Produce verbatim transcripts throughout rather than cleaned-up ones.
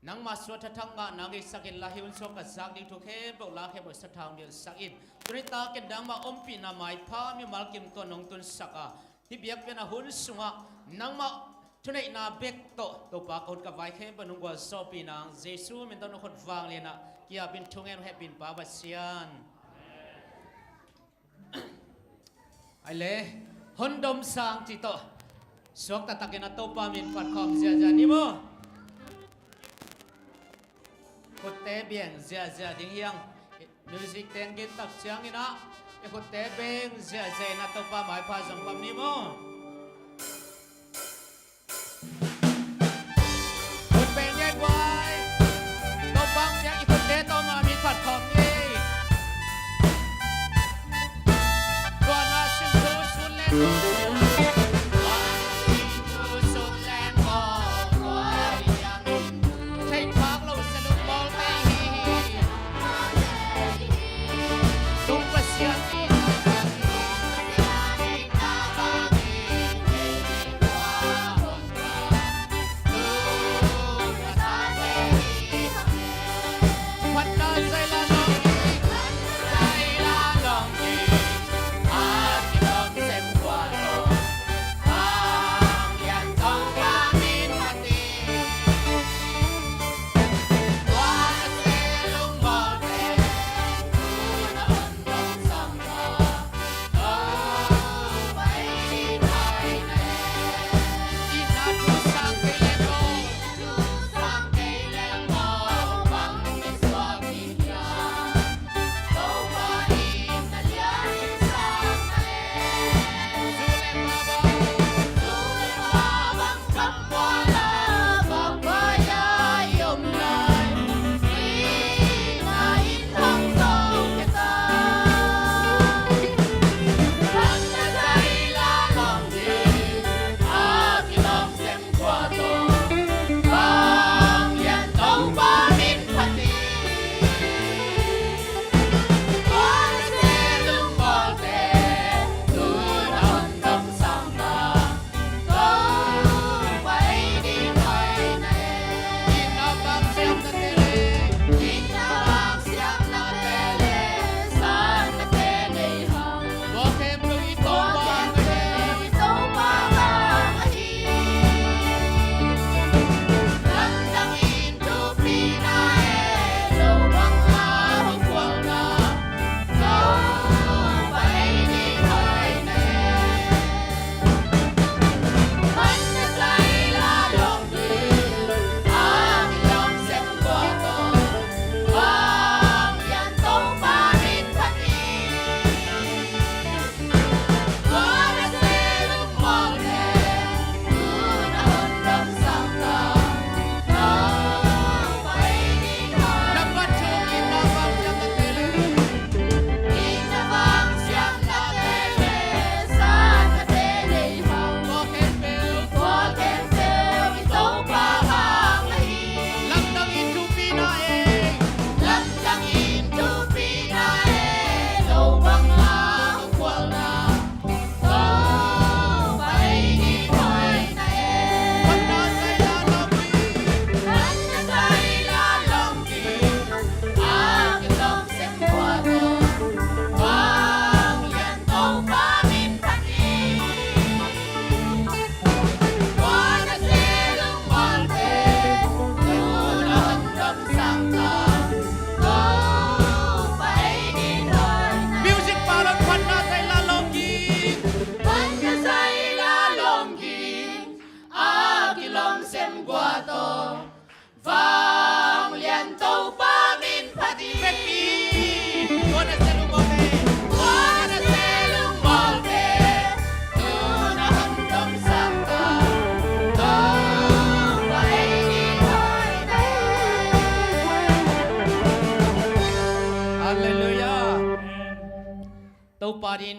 Nangmah suah thathak ngah nang hi sak inla, hih hun sung ka zak ding thu khempeuh la khempeuh sathau hong dialsak in. Tuni takin nangmah ompihna maipha mimal kim tawh nong tunsak a, hih biakpiakna hun sungah nangmah thuneihna bek tawh Topa ka hun ka vai khempeuh nong gualzawhpih nang Jesu min tawh nong khut vanglian a kiapin thungen hehpihna Pa Pasian. Ai le, hondom sang cih tawh suak taktakin a Topa min phat khawm ziahziah ni maw? Khutte beng ziahziah ding hi hang. Music teng gin tak ciangin ah i khutte beng ziahziah in a Topa maipha zong khawm ni maw? Khut beng diai guai. Topa hong piak i khutte tawh mah min phat khawm ni. Tua na sin thu sun leng maw. Sun leng maw. Theih phak lo se lungmawlte hi hi. Tung Pasian hi. Music pa lon phatna zai la lawm kik. Phatna zai la lawm kik. A kilawm sem gua tawh. Vanglian Topa min phat hi. Tua na se lungmawlte. Tua na se lungmawlte. Tuna hong dong sang ta. Topa ei ding hoih na hi. Halleluiah. Topa din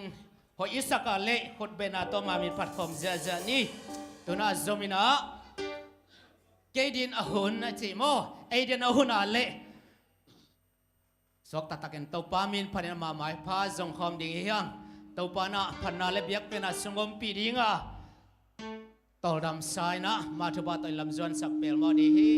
hoih i sak a leh khut bengna tawh mah min phat khawm ziahziah ni. Tuna zom in ah. Kei din a hun a cih maw? Ei din a hun a leh suak taktakin Topa min phat in ama maipha zong khawm ding hi hang. Topa na phatna le biakpiakna sung ompih ding a, tawldamsa in ah ama thupha tawh i lam zuansak pelmawh ding hi.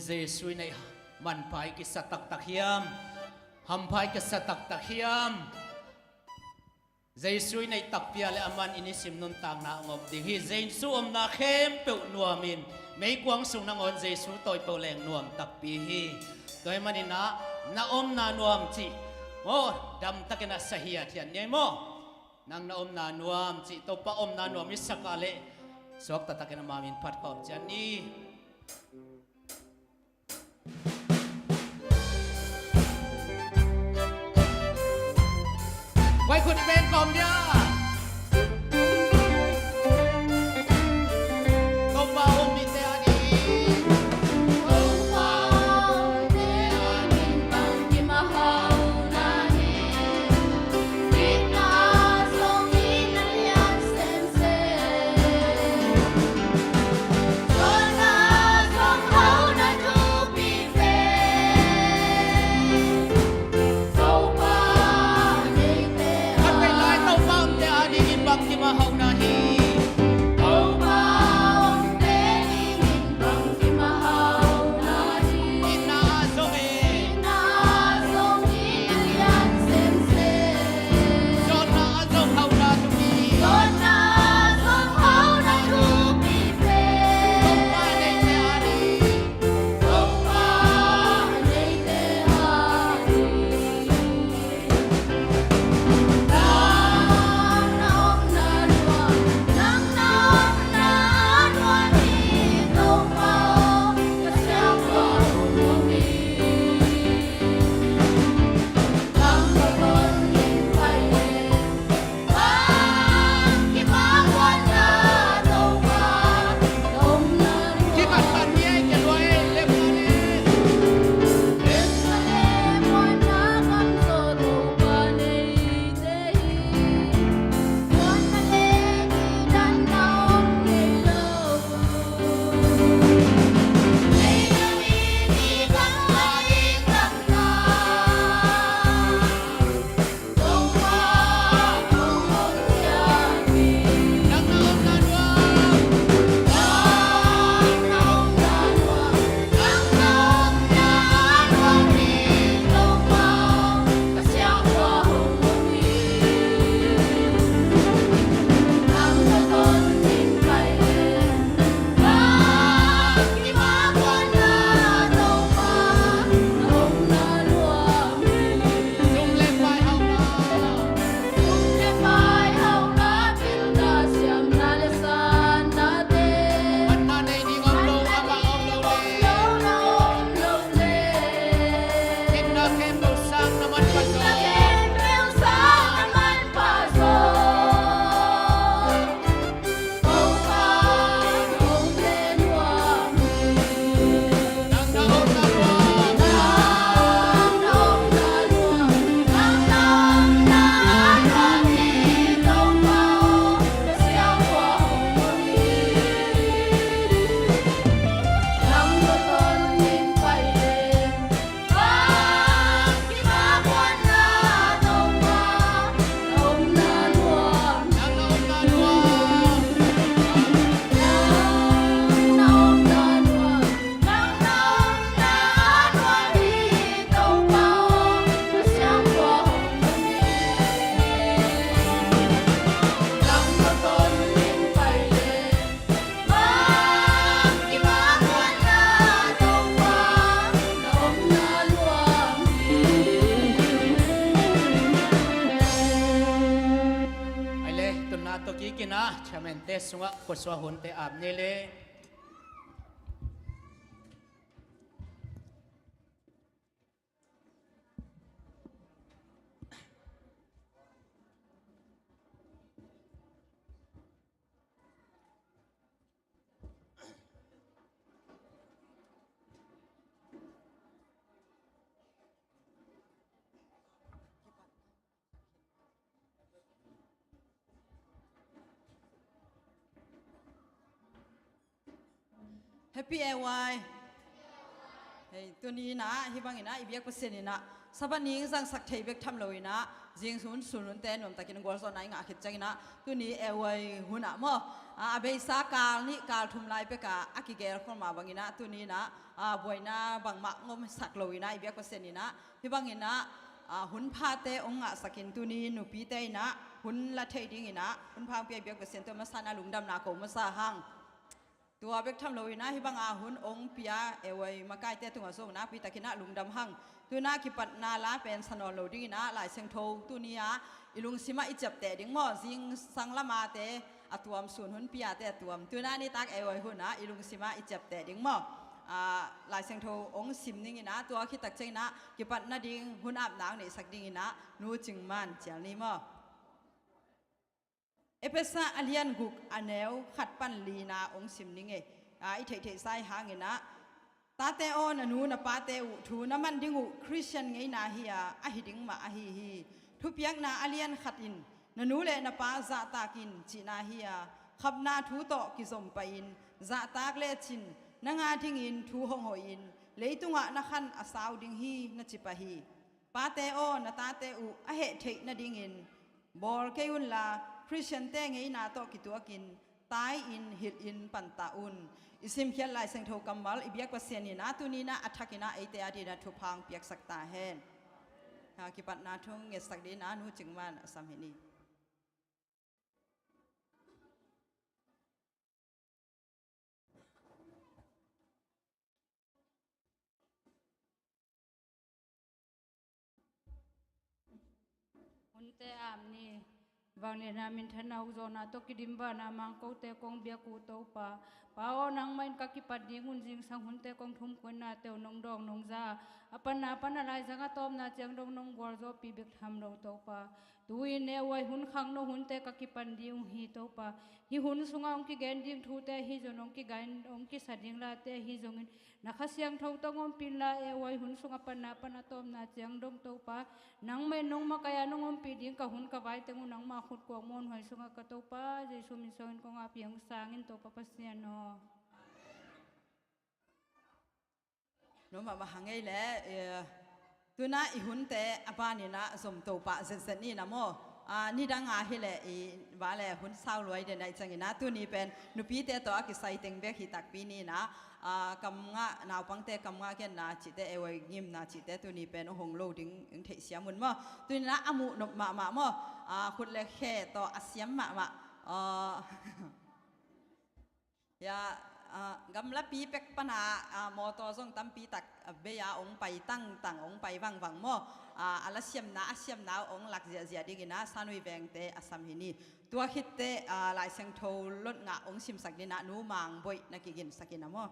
Jesu i neih manpha i kisa taktak hiam? Hampha i kisa taktak hiam? Jesu i neih takpi a le aman i nisim nuntakna hong om ding hi. Jesu omna khempeuh nuamin, meikuang sung nangawn Jesu tawi peuh leng nuam takpi hi. Tua ahih manin ah na omna nuam cih maw, damtakin a sa hiathiat ni ei maw? Nang na omna nuam cih, Topa omna nuam i sak a leh suakta takin ama min phat khawm ciat ni. Vai khut i beng kawm dia. Topa hong mite a ding. Topa hong mite a ding bangkim a hau na hi. Itna zong itna lian semsem. Ai le, tunna tawh kikin ah chairman-te sungah khuasuah hunte ap ni le. Happy A Y. Hei, tuni in ah, hih bangin ah, i biak Pasian in ah, Sabbath ni zangsak thei bek tham loinah, zing hun sun hunte nuamtakin gualzawhna i ngah khit cianginah, tuni A Y hun ah maw, a, a beisa kal nih kal thum lai pekah a kigel khol mah banginah, tuninah, a, buaina bangmah ngomsak loinah, i biak Pasian inah, hih banginah, a, hun phate hong ngahsakin tuni nupite inah, hun la thei dinginah, hun pha hong pia i biak Pasian tawh masa na lungdamna ko masa hang. Tua bek tham loinah hih banga hun hong pia A Y makaite tungah zong nakpitakinah lungdam hang. Tunah kipatna la pen sa nawn lo dinginah Lai Siangtho tuni-a i lungsimah i ciapteh ding maw, zingsang lamate a tuam, sun hun piate a tuam. Tunah nitak A Y hunah i lungsimah i ciapteh ding maw. A, Lai Siangtho hong sim dinginah tua khit tak cianginah kipatna ding hun apna hong neihsak dinginah Nu Cing Man cial ni maw. Efesa a lian guk a neu khat pan lina hong sim ning e. A, i theihtheihsa i hanginah, tate aw, na nu na pate uh thu na man ding uh Khristian ngeina hi-a, a hi ding mah ahi hi. Thupiakna a lian khat in, na nu le na pa zahtak in cihna hi-a, khapna thu tawh kizom pahin zahtak lecin nang a dingin thu hong hoihin leitungah na khan a sau ding hi, na ci pah hi. Pate aw, na tate uh a heh theih nadingin bawl kei unla, Khristiante ngeina tawh kituakin tai-in hilhin pantah un. I simkhiat Lai Siangtho kammal i biak Pasian inah tuninah a thakinah eite adinah thupha hong piaksak ta hen. Ha, kipatna thu ngetsak dinah Nu Cing Man a sam hi ni. Hunte ap ni. Vangliatna minthanna ukzawhna tawh kidim vanah mangkote kong biak uh Topa. Pa aw, nangmah in ka kipat ding un, zingsang hunte kong thum kuinnate uh nong dawng nong za. A panna pan a laizang a tawpna ciang dong nong gualzawhpih bek tham lo Topa. Tu-in A Y hun khangno hunte ka kipan ding uh hi Topa. Hih hun sungah hong kigen ding thute ahi zong hong kigen, hong kisa ding late ahi zongin na Kha Siangtho tawh hong ompih inla, A Y hun sungah panna pan a tawpna ciang dong Topa. Nangmah in nong makaih a nong ompih ding ka hun ka vaiteng uh nangmah khut kuak muanhuai sungah ka Topa Jesu min suangin kong ap hi hong sang in Topa Pasian aw. No mahmah hang ei le, eh, tunah i hunte a baninah zom to pah zetzet ni na maw. Ah, nidang a hileh i va le hun sau luai den a i cianginah tuni pen nupite tawh a kisai teng bek hi takpi ninah, ah, kam ngah, naupangte kam ngah genna cihte, A Y ngimna cihte tuni pen hong lo ding hong theih siam un maw. Tuninah a muh nop mahmah maw. Ah, khut le khe tawh a siam mahmah. Ah, Ya, ah, gamlapi pek pana, ah, mawtaw zong tampi tak, ah, bei-a hong pai tangtang, hong pai vangvang maw. Ah, a lasiamna, a siamna hong lak ziahziah dinginah Sanui vengte a sam hi ni. Tua khitteh, ah, Lai Siangtho lot ngah hong simsak dinah Nu Mang Boih na kiginsak inah maw.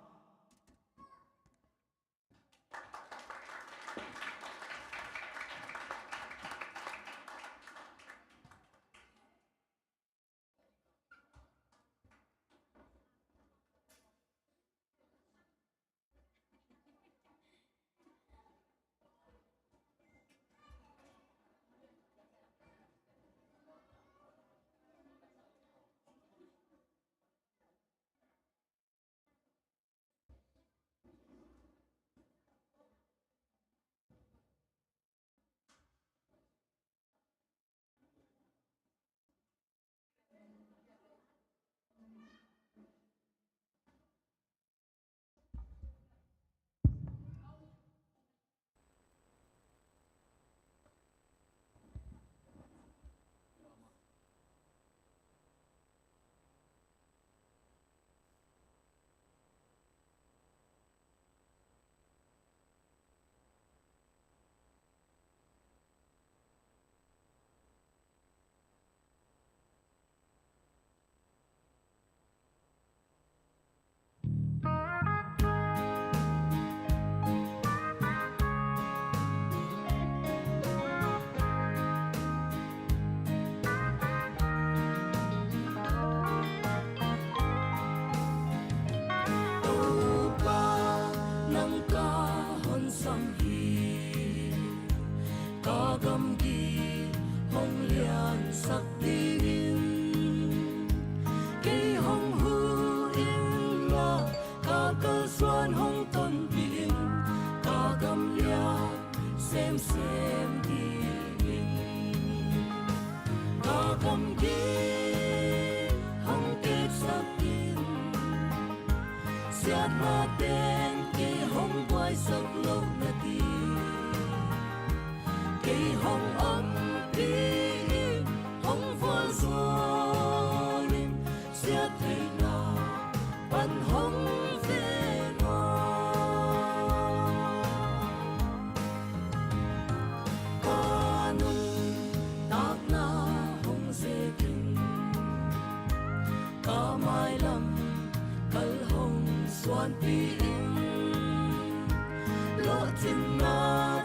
Topa, nang ka honsam hi. Ka gamgi hong liansak dingin kei hong huh inla, ka kalsuan hong tonpih in. Ka gamlian, sem, sem Teng kei hong buaisak lo na ti, kei hong ompih in hong vualzawl in, siattheihna pan hong veng aw. Ka nuntakna hong zekin, ka mailam kal hong suanpih in, lawhcinna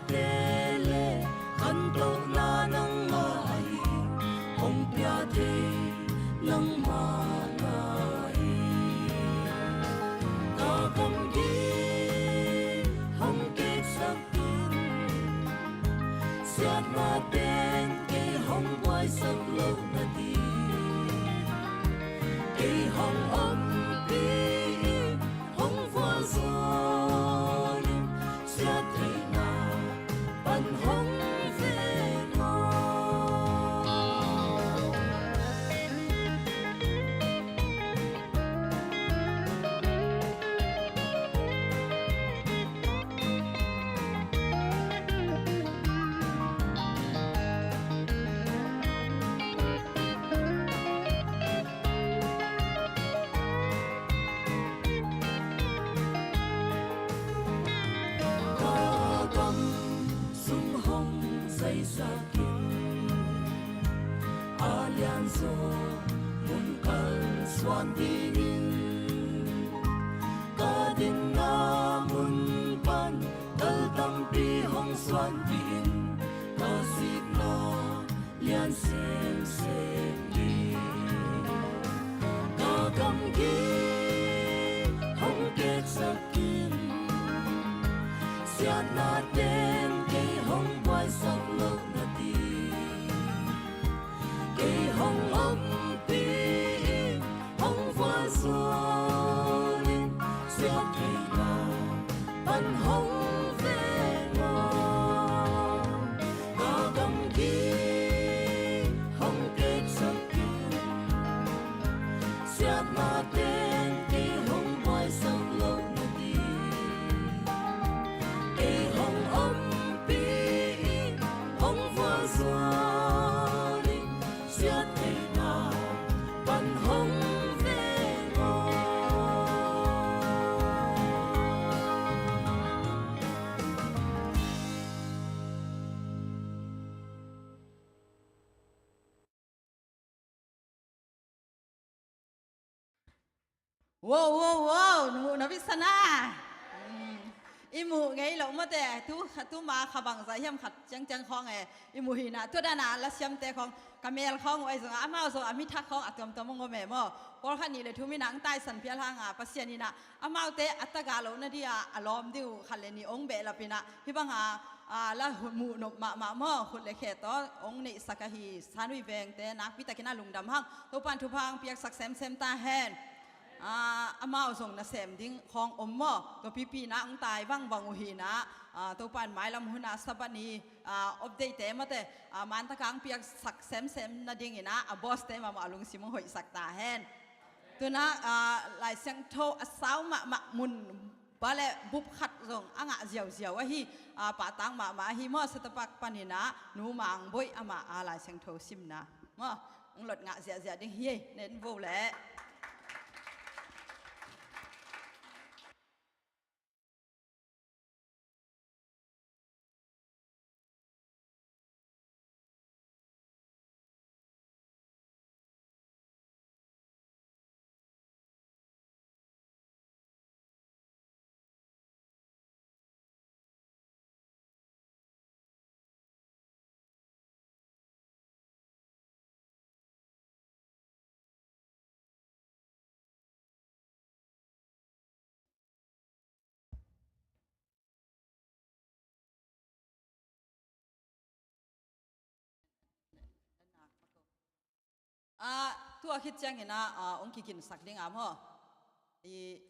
te le khantohna nangmah ahi, hong pia thei nangmah na hi. Ka gamgi hong keksak in, siatna teng kei hong buaisak lo na ti, kei hong ompih in hong vualzawl in, siattheihna pan hong veng aw. Ka gam sung hong zaisak in, a lianzaw mun kal suan dingin, ka dinna mun pan kal tampi hong suan dingin, ka sikna lian semsem ding. Ka gamgi hong keksak in, siatna teng kei hong buaisak lo na ti, kei hong ompih in hong vualzawl in, siattheihna pan hong veng aw. Ka gamgi hong keksak in, siatna teng kei hong buaisak lo na ti, kei hong ompih in hong vualzawl in, siattheihna pan hong veng aw. Wow, wow, wow, nu na bisa na. Hmm. I muh ngei lo mawte, tu, tu ma kha bangzah hiam khat ciangciang khawng e, i muh hi na, tua dan a lasiamte khawng, ka mel khawng uh ahi zongah, amau zong a mi thak khawng a tuamtuam hong om e maw. Pawlkhat nih le thum in ah hong taisan phial hang a, Pasian in ah amaute a taga lo na ding a, a lawm ding uh khat le nih hong behlap in ah, hih bang a, a, la muh nop mahmah maw, khut le khe tawh hong neihsak ahi Sanui Vengte nakpi takin a lungdam hang, Topa'n thupha hong piaksak semsem ta hen. A, amau zong nasem ding khawng om maw, tua pipi in ah hong tai vangvang uh hi na, a, Topa'n mailam hun a Sabbath ni, a, off day-te mawte, a, man taka hong piaksak semsem nading in ah, a boss-te mahmah a lungsim hong hoihsak ta hen. Tu in ah, a, Lai Siangtho a sau mahmah mun ba le bup khat zong a ngah ziauziau ahi, a, pahtang mahmah ahi maw, Setapak panin ah Nu Mang Boih amah a Lai Siangtho simna maw, hong lot ngah ziahziah ding hi ei, nen vo leh. A, tua khit ciangin ah, a, hong kiginsak ding a maw. I,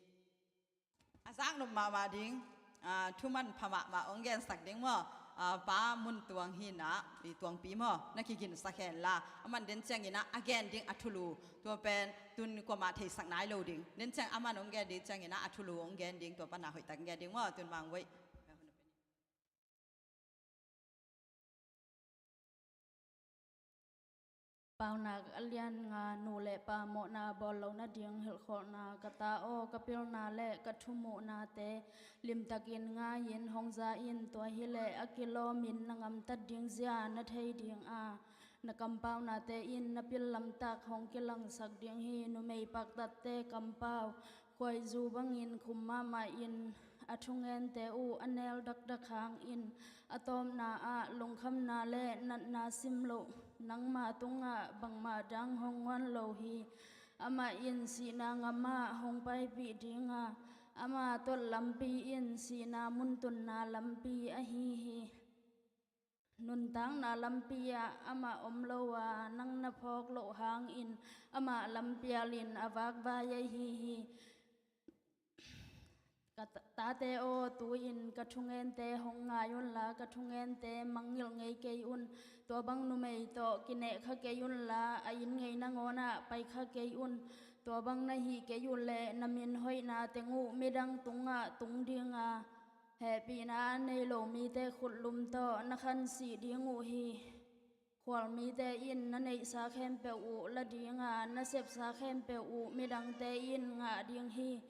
a zaknop mahmah ding, a, thuman pha mahmah hong gensak ding maw. ah, Pa Mun Tuang hi-in ah, i Tuangpi maw, na kiginsak hen la, aman den ciangin ah a gen ding a thulu, tua pen tun kuamah theisak nai lo ding. Den ciang aman hong gen ding ciangin ah a thulu hong gen ding, tua pan ah hoihtak gen ding maw, tun Mang Voi. Paunak a lian nga. Nu le pa mawhna bawl lo nading hilhkholhna. Ka ta aw, ka pilna le ka thumuhnate limtakin ngai-in hong za in. Tua hileh a kilawmin na gamtat ding zia na thei ding a, na kampaunate in na pil lamtak hong kilangsak ding hi. Numei paktatte kampau khuaizu bangin khum mahmah in, a thungente uh a nel dakdak hangin, a tawpna ah lungkhamna le natna sim loh nangma tungah bangmah dang hong guan lo hi. Amah in sihna ngamah hong paipih ding a, ama tawh lampi in sihna mun tunna lampi ahi hi. Nuntakna lampi ah amah om lo a, nang na phawk loh hangin amah lampialin a vakvai ahi hi. Ka ta-, tate aw, tu-in ka thungente hong ngai unla, ka thungente mangngilh ngei kei un. Tua bang numei tawh kinehkha kei unla, a inn ngei nangawnah paikha kei un. Tua bang na hih kei uh leh na min hoihna teng uh midang tungah tung ding a, hehpihna a nei lo mite khutlum tawh na khansih ding uh hi. Khualmite in na neihsa khempeuh uh la ding a, na sepsa khempeuh uh midangte in ngah ding hi.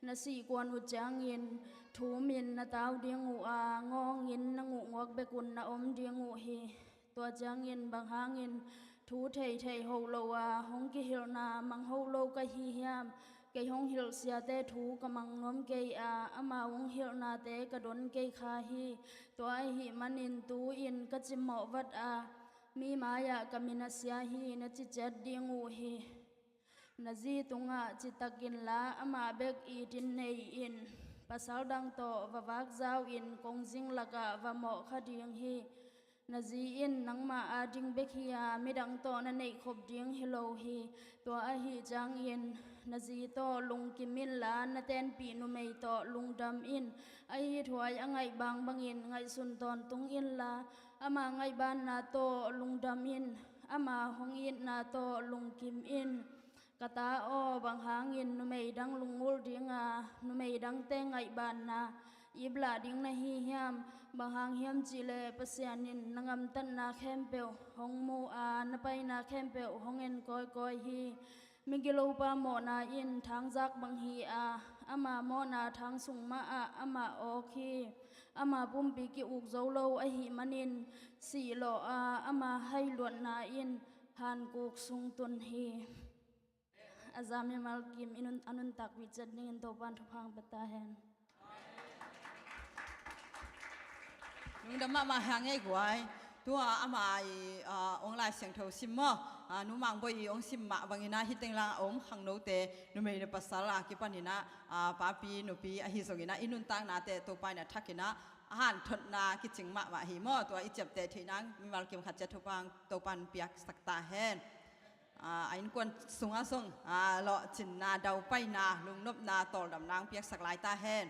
Na sihkuan uh ciangin thumin na tau ding uh a, ngawngin na nguhguak bek un na om ding uh hi. Tua ciangin bang hangin thu theithei hoh lo a, hong kihilhna mangho lo ka hi hiam? Kei hong hilh siate thu ka mang nuam kei a, amau hong hilhnate ka don kei kha hi. Tua ahih manin tu-in ka cimawh vat a, mi mai-ah ka min a sia hi, na ci ciat ding uh hi. Na zi tungah citak inla, amah bek itin nei in. Pasal dang tawh va vakzau in, kongzing lakah va mawhkha ding hi. Na zi in nangmah ading bek hi a, midang tawh na neihkhop ding hi lo hi. Tua ahih ciangin na zi tawh lungkim inla, na tenpih numei tawh lungdam in. A ithuai a ngaih bangbangin ngaihsun tawntung inla, ama ngaihbanna tawh lungdam in. Ama hong itna tawh lungkim in. Ka ta aw, bang hangin numei dang lungngulh ding a, numei dangte ngaihbanna iplah ding na hi hiam? Bang hang hiam cihleh Pasian in na gamtatna khempeuh hong mu a, na paina khempeuh hong en kawikawi hi. Migilopa mawhna in thangzak bang hi a, ama mawhna thang sung mahah amah awk hi. Ama pumpi ki-uk zo lo ahih manin, sihlawh a, ama hailuatna in hankuk sung tun hi. A za mimal kim i nun, a nuntakpih ciat dingin Topa'n thupha hong pia ta hen. Lungdam mahmah hang ei guai. Tua ama i, ah, hong Lai Siangtho sim maw? Ah, Nu Mang Boi i hong sim mah bangin ah, hih teng lang a om khangnote, numei le pasal a kipanin ah, ah, papi nupi ahi zongin ah, i nuntaknate Topa in a thakin ah, a hanthotna kicing mahmah hi maw? Tua i ciapteh theih nang mimal kim khat ciat thupha hong Topa'n piaksak ta hen. Ah, a innkuan sungah zong, ah, lawhcinna, daupaina, lungnopna, tawldamna hong piaksak lai ta hen.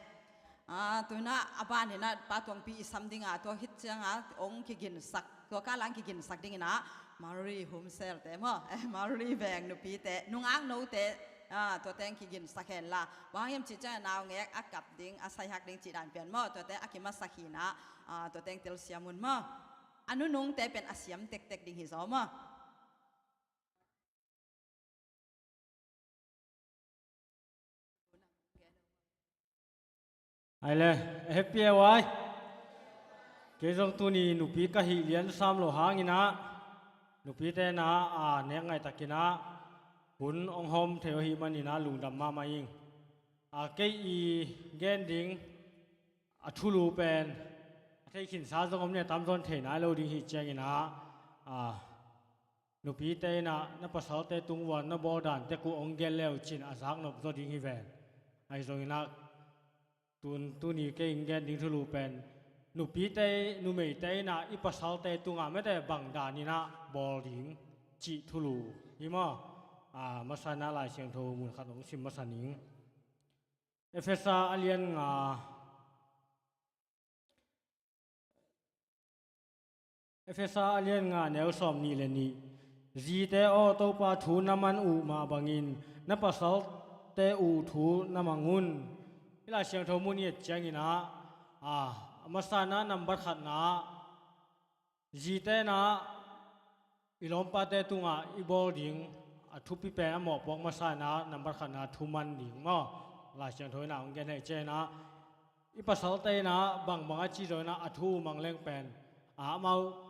Ah, tu-in ah a banin ah Pa Tuangpi i sam ding a, tua khit ciang a hong kiginsak, tua kal a hong kiginsak dingin ah Mary Humsel te maw? Eh, Mary Veng nupite, nungak note, ah, tuate hong kiginsak hen la. Bang hang hiam cih ciang a naungek a kap ding, a saihak ding cih dan pian maw? Tuate a kimasak hi-in ah, ah, tuate hong telsiam un maw? A nunungte pen a siam tektek ding hi zaw maw? Ai le, a happy e uai. Kei zong tuni nupi ka hih lian sam lo hangin ah, nupite na a nek ngaihtakin ah hun hong hawm thei uh ahih manin ah lungdam mahmah ing. A, kei i gen ding a thulu pen a thei khinsa zong om ni a, tamzaw in thei nai lo ding hi ciangin ah, a, nupite in ah na pasalte tung uan na bawl dan tek uh hong gen le uh cin a zaknop zaw ding hi ven. Ahi zongin ah tun, tuni kei in gen ding thulu pen nupite, numeite in ah i pasalte tungah mete bang danin ah bawl ding cih thulu hi maw? A, masa in ah Lai Siangtho mun khat hong sim masa ning. Efesa a lian nga, Efesa a lian nga neu sawm nih le nih. Zite aw, Topa thu na man uh mah bangin na pasalte uh thu na mang un. Hih Lai Siangtho mun i et ciangin ah, a, a masa in ah nambat khatna ah, zite in ah i lawmpate tungah i bawl ding a thupi pen a mawhpuak masa in ah nambat khatna thu man ding maw? Lai Siangtho in ah hong gen hi. Ciangin ah i pasalte in ah bangbang a ci zong in ah a thu mang leng pen, a, amau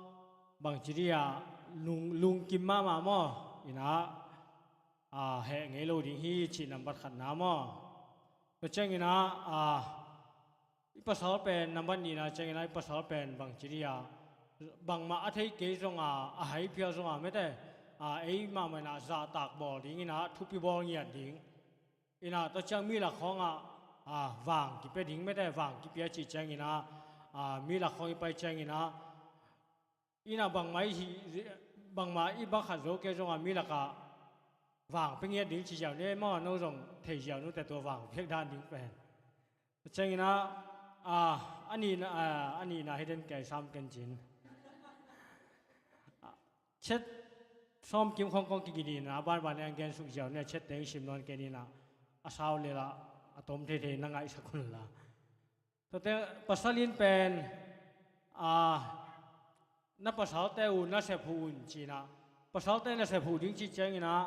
bangci dih ah lung, lungkim mahmah maw? In ah, a, heh ngei lo ding hi cih nambat khatna maw? Tua ciangin ah, a, i pasal pen nambat nihna ciangin ah i pasal pen bangci dih ah, bangmah a thei kei zong a, a hai phial zong a mete, a, ei mahmah in ah zahtak bawl ding in ah thupi bawl ngiat ding. In ah tua ciang mi lak khawng ah, a, vang kipia ding mete, vang kipia cih ciangin ah, a, mi lak khawng i pai ciangin ah, in ah bangmah i hih, bangmah i bang khat zo kei zong a mi lakah vang pia ngiat ding ci ziau ni maw? No zong thei ziau nute tua vang piak dan ding pen. Ciangin ah, a, a nihna, a, a nihna hi den kei sam ken cin. Chet sawm kim khawng kong kigin in ah banban in gen suk ziau ni a, chet teng sim nawn ken in ah a sau lel ah a tom theithei na ngaihsak un la. Tuate pasal in pen, a, na pasalte uh nasep huh un ci in ah, pasalte nasep huh ding cih ciangin ah,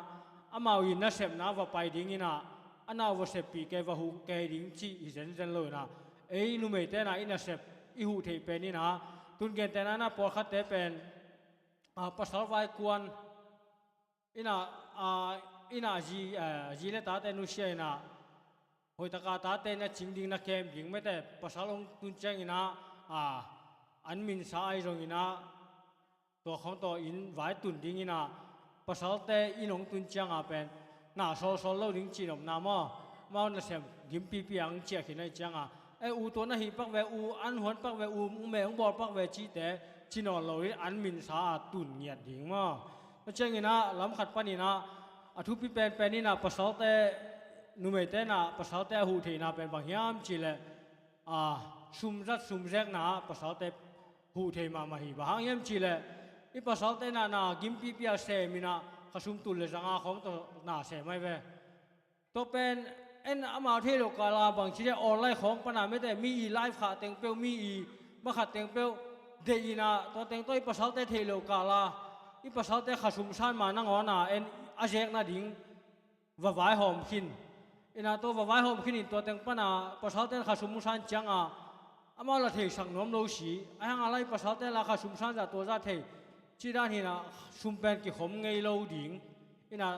amau i nasepna va pai ding in ah, a nau va seppih kei, va huh kei ding cih hi zenzen lo in ah, ei numeite in ah i nasep i huh theih pen in ah, tun gentehna in ah pawlkhatte pen, a, pasal vaikuan in ah, a, in ah zi, a, zi le tate nusia in ah, hoih taka tate na cing ding, na kem ding mete, pasal hong tun ciangin ah, a, an minsa ahi zongin ah, tua khawng tawh inn vai tun ding in ah, pasalte inn hong tun ciang a pen na sawlsawl lo ding cih nopna maw? Amau nasem gimpipi ang ciah khin ahih ciang a, e, u tua na hih pak ve, u an huan pak ve, u me hong bawl pak ve cihte ci nawn lo in an minsa a tun ngiat ding maw? Tua ciangin ah lam khat panin ah a thupi penpen in ah pasalte, numeite in ah pasalte a huh theihna pen bang hiam cih leh, a, sumzat sumzekna ah pasalte huh thei mahmah hi. Bang hang hiam cih leh i pasalte in ah na gimpipi a sem in ah khasum tul le zanga khawng tawh na sem ahi ve. Tua pen en amau thei lo kal a bangci dih a online khawng pan a mete mi i live khah teng peuh, mi i ma khat teng peuh deih in ah tua teng tawh i pasalte thei lo kal a i pasalte khasum san ma nangawn a en a zek nading va vaihawm khin. In ah tua va vaihawm khin in tua teng pan a pasalte in khasum san ciang a amau la theisak nuam lo si. Ahi hang a la i pasalte la khasum san zah tua zah thei cih dan hi in ah sum pen kikhom ngei lo ding. In ah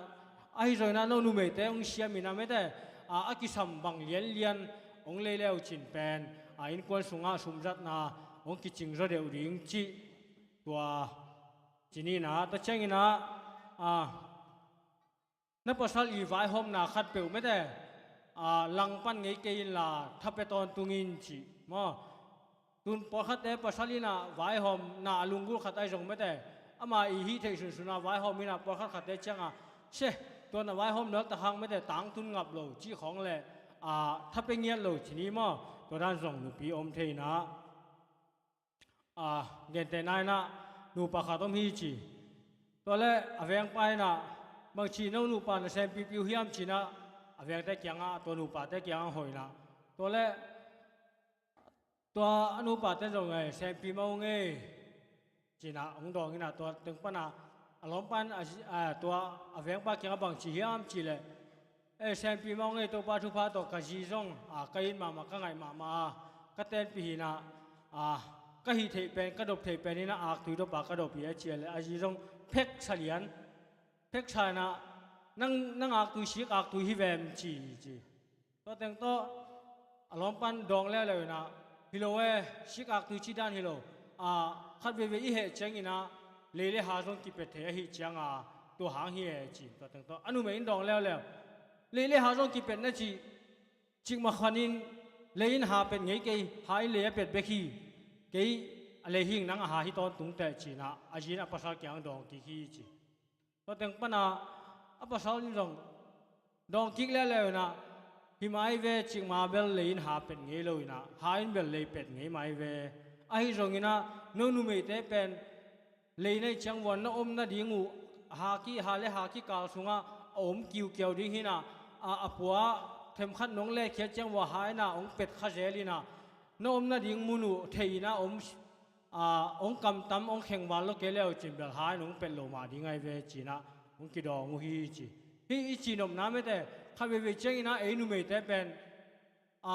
ahi zongin ah no numeite hong siam in ah mete, a, a kisam bang lianlian hong lei le uh cin pen, a, innkuan sungah sumzatna hong kicing zaw deuh ding cih tua ci ni in ah, tua ciangin ah, a, na pasal i vaihawmna khatpeuh mete, a, langpan ngei kei inla tha pia tawntung in cih maw? Tun pawlkhatte pasal in ah vaihawmna a lunggulh khat ahi zong mete, ama i hih theih sunsun a vaihawm in ah pawlkhat khatte ciang a, se, tua na vaihawm nual tak hang mete tangtun ngap lo cih khawng le, a, tha pia ngiat lo ci ni maw? Tua dan zong nupi om thei in ah, a, gentehna in ah nupa khat om hi ci. Tua le a vengpa in ah bangci no nupa na sempipi uh hiam ci in ah a vengte kiangah, tua nupate kiangah hoih in ah, tua le tua a nupate zong, eh, sempi mah ung ei ci in ah hong dawng in ah tua teng pan a, a lawmpa in a zi-, a, tua a vengpa kiangah bangci hiam cih leh, e, sempi mah ung ei, Topa thupha tawh ka zi zong, a, ka it mahmah, ka ngaih mahmah a, ka tenpih hi in ah, a, ka hih theih pen, ka dop theih pen in ah aktui dop a ka dop hi a ci a leh a zi zong pheksa lian, pheksa in ah, nang, nang aktui sik aktui hi vem ci, ci. Tua teng tawh a lawmpa in dawng leuleu in ah, hi lo e, sik aktui cih dan hi lo. A, khat veivei i heh ciangin ah lei le ha zong kipet thei ahih ciang a, tua hang hi e ci. Tua teng tawh a numei in dawng leuleu, lei le ha zong kipet na cih, cikmah khuan in lei in ha pet ngei kei, ha in lei a pet bek hi. Kei a lei hing, nang a ha hi tawntung teh ci in ah a zi in a pasal kiang dawng kik hi ci. Tua teng pan a, a pasal in zong dawng kik leuleu in ah, hi mai ve, cikmah bel lei in ha pet ngei lo in ah, ha in bel lei pet ngei mai ve. Ahi zongin ah no numeite pen lei na hih ciang vua na om nading uh, haki, ha le haki kal sungah a om kiukiau ding hi-in ah, a, a pua themkhat nong letkhiat ciang vua ha in ah hong pet kha zel in ah, na om nading mun uh thei in ah om, a, hong kamtam, hong khengval lo kei le uh cin bel ha in hong pet lo mah ding ahi ve ci-in ah hong kidawng uh hi ci. Hih i cih nopna mate, khat veivei ciangin ah ei numeite pen, a,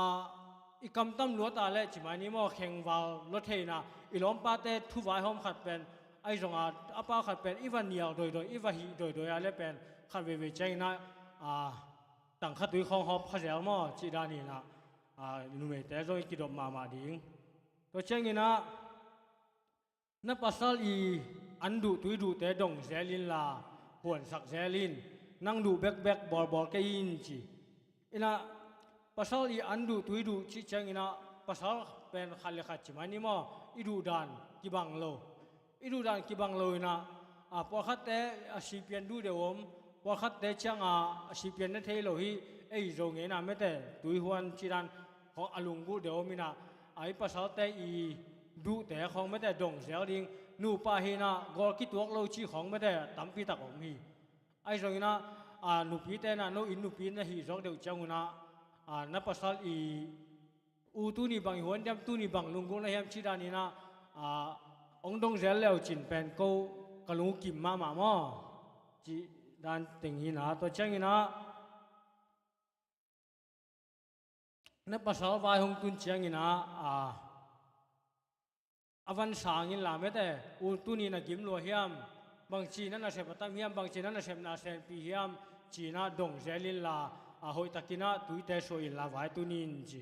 i kamtam luat a leh ci mai ni maw, khengval lo thei in ah, i lawmpate thu vaihawm khat pen, ahi zongin a pau khat pen i va nial doidoi, i va hih doidoi a leh pen, khat veivei ciangin ah, a, tangkha tui khawng hawp kha zel maw, cih dan hi-in ah, a, numeite zong i kidop mahmah ding. Tua ciangin ah, na pasal i an duh tui duhte dong zel inla, huansak zel in, nang duh bekbek bawlbawl kei in ci. In ah, pasal i an duh tui duh cih ciangin ah, pasal pen khat le khat ci mai ni maw, i duhdan kibang lo. I duhdan kibang lo in ah, a, pawlkhatte a sipian duh deuh om, pawlkhatte ciangin a sipian na thei lo hi, ei Zo ngeina mate, tui huan cih dan khawng a lunggulh deuh om in ah, a, i pasalte i duhte khawng mate dong zel ding, nupa hi-in ah gawl kituak lo cih khawng mate tampi tak om hi. Ahi zongin ah, a, nupite in ah, no inn nupi na hih zawk deuh ciangun ah, a, na pasal i u tuni bang i huan diam, tuni bang lunggulh na hiam cih dan in ah, a, hong dong zel le uh cin pen ko ka lung uh kim mahmah maw, cih dan teng hi-in ah, tua ciangin ah, na pasal vai hong tun ciangin ah, a, a van sang inla mate, u tuni na gim lua hiam, bangci na nasep a tam hiam, bangci na nasepna a senpi hiam, ci-in ah dong zel inla, a, hoihtakin ah tuite suah inla vai tun in ci.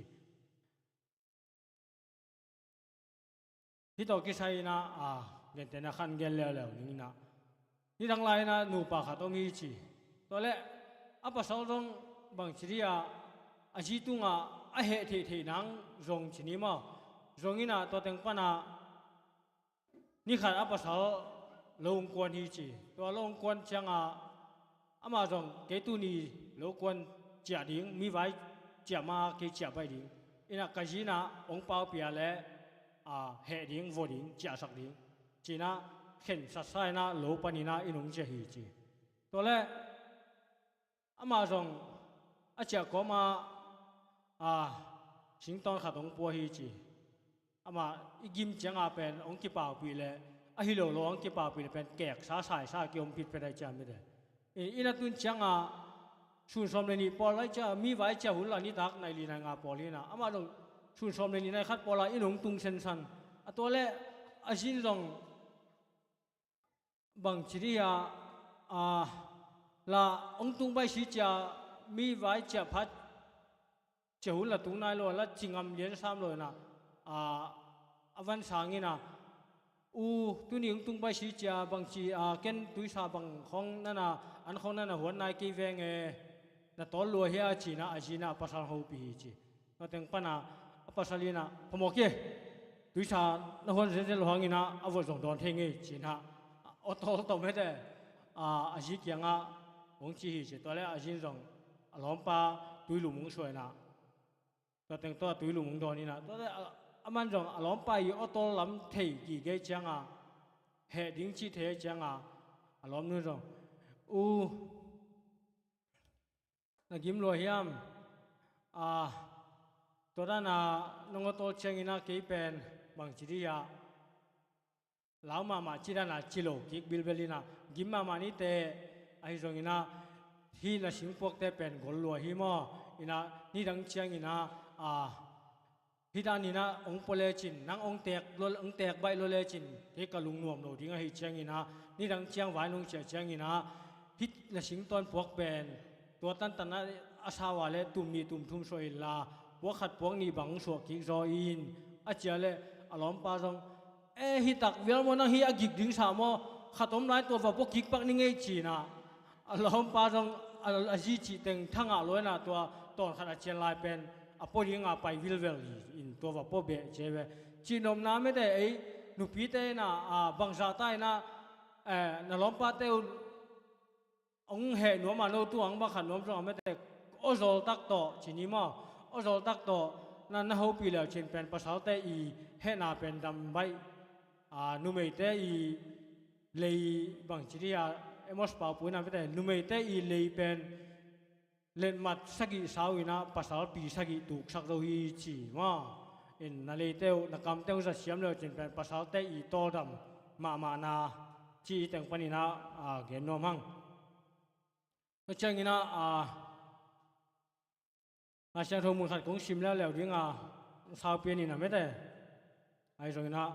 Hih tawh kisai in ah, a, gentehna khat gen leuleu ning in ah, nidang lai in ah nupa khat om hi ci. Tua leh a pasal zong bangci dih a, a zi tungah a heh theihtheih nang zong ci ni maw, zong in ah tua teng pan ah ni khat a pasal lo hong kuan hi ci. Tua lo hong kuan ciangin ah, amah zong kei tuni lo kuan ciah ding, mi vai ciah ma kei ciah baih ding. In ah ka zi in ah hong paupih a leh, a, heh ding, vua ding, ciahsak ding, ci-in ah khensatsa in ah lo panin ah inn hong ciah hi ci. Tua leh amah zong a ciah kawm ah, a, singtawn khat hong pua hi ci. Amah i gim ciangin pen hong kipaupih leh, a hi lo lo hong kipaupih leh pen keksa saisa kiom phitphet ahi ciang mite. I, inn a tun ciangin sun sawm le nih pawl lai ciang, mi vai ciah hun la nitak nai li nai nga pawl hi-in ah, amah zong sun sawm le nih nai khat pawl ah inn hong tung sensan. A tua leh a zi in zong bangci dih a, a, la hong tung baih si ciang, mi vai ciah phat ciah hun la tung nai lo, la ci ngam lian sam lo in ah, a, a van sang in ah, u, tuni hong tung baih si ciang, bangci, a, ken tuisa bang khawng na na, an khawng na na huan nai kei veng e, na tawl lua hia, ci-in ah a zi in ah a pasal hong hopih hi ci. Tua teng pan ah a pasal in ah, phamawh kei, tuisa na huan zenzen lo hangin ah a vot zong dawn thei ngei, ci-in ah, aw tawl tawh mate, a, a zi kiangah hong ci hi ci. Tua leh a zi in zong a lawmpa tuilum hong suah in ah, tua teng tawh a tuilum hong dawn in ah, tua leh a, aman zong a lawmpa i aw tawl lam thei gige ciangin, heh ding cih thei ciangin, a lawmnu in zong, u, na gim lua hiam? A, tua dan a nong aw tawl ciangin ah kei pen bangci dih a, lau mahmah cih dan a ci lo kik bilbel in ah, gim mahmah ni teh, ahi zongin ah hih na singpuakte pen gol lua hi maw. In ah nidang ciangin ah, a, hih dan in ah hong pua lecin, nang hong teek lo, hong teek baih lo lecin, kei ka lungnuam lo ding ahih ciangin ah, nidang ciang vai nong ciah ciangin ah, hih na singtawn puak pen tua tantan a, a sau a leh tum nih tum thum suah inla, puak khat puak nih bang hong suah kik zaw in, a ci a leh a lawmpa zong, e, hih tak vial maw, nang hih a gik ding sa maw, khat om lai tua va pua kik pak ni ngei, ci-in ah, a lawmpa zong a, a zi cih teng thangah lua in ah, tua tawn khat a cian lai pen a pua ding a pai vilvel hi in, tua va pua beh ci ve. Cih nopna mate, ei nupite in ah, a, bangzah ta in ah, eh, na lawmpate uh hong heh nuam a, no tung hong bang khat nuam zong a mate, aw zawl tak tawh ci ni maw, aw zawl tak tawh na, na hopih leu cin pen pasalte i hehna pen dam baih, a, numeite i lei bangci dih a, Amos Paupu in a mete, numeite i lei pen letmat sagih sau in a, pasalpi sagih tuksak zo hi ci maw. In na leite uh, na kamte uh zat siam le uh cin pen pasalte i tawldam mahmahna ci i teng panin a, a, gen nuam hang. Tua ciangin a, a, Lai Siangtho mun khat kong sim leuleu ding a, saupi in a mete. Ahi zongin a,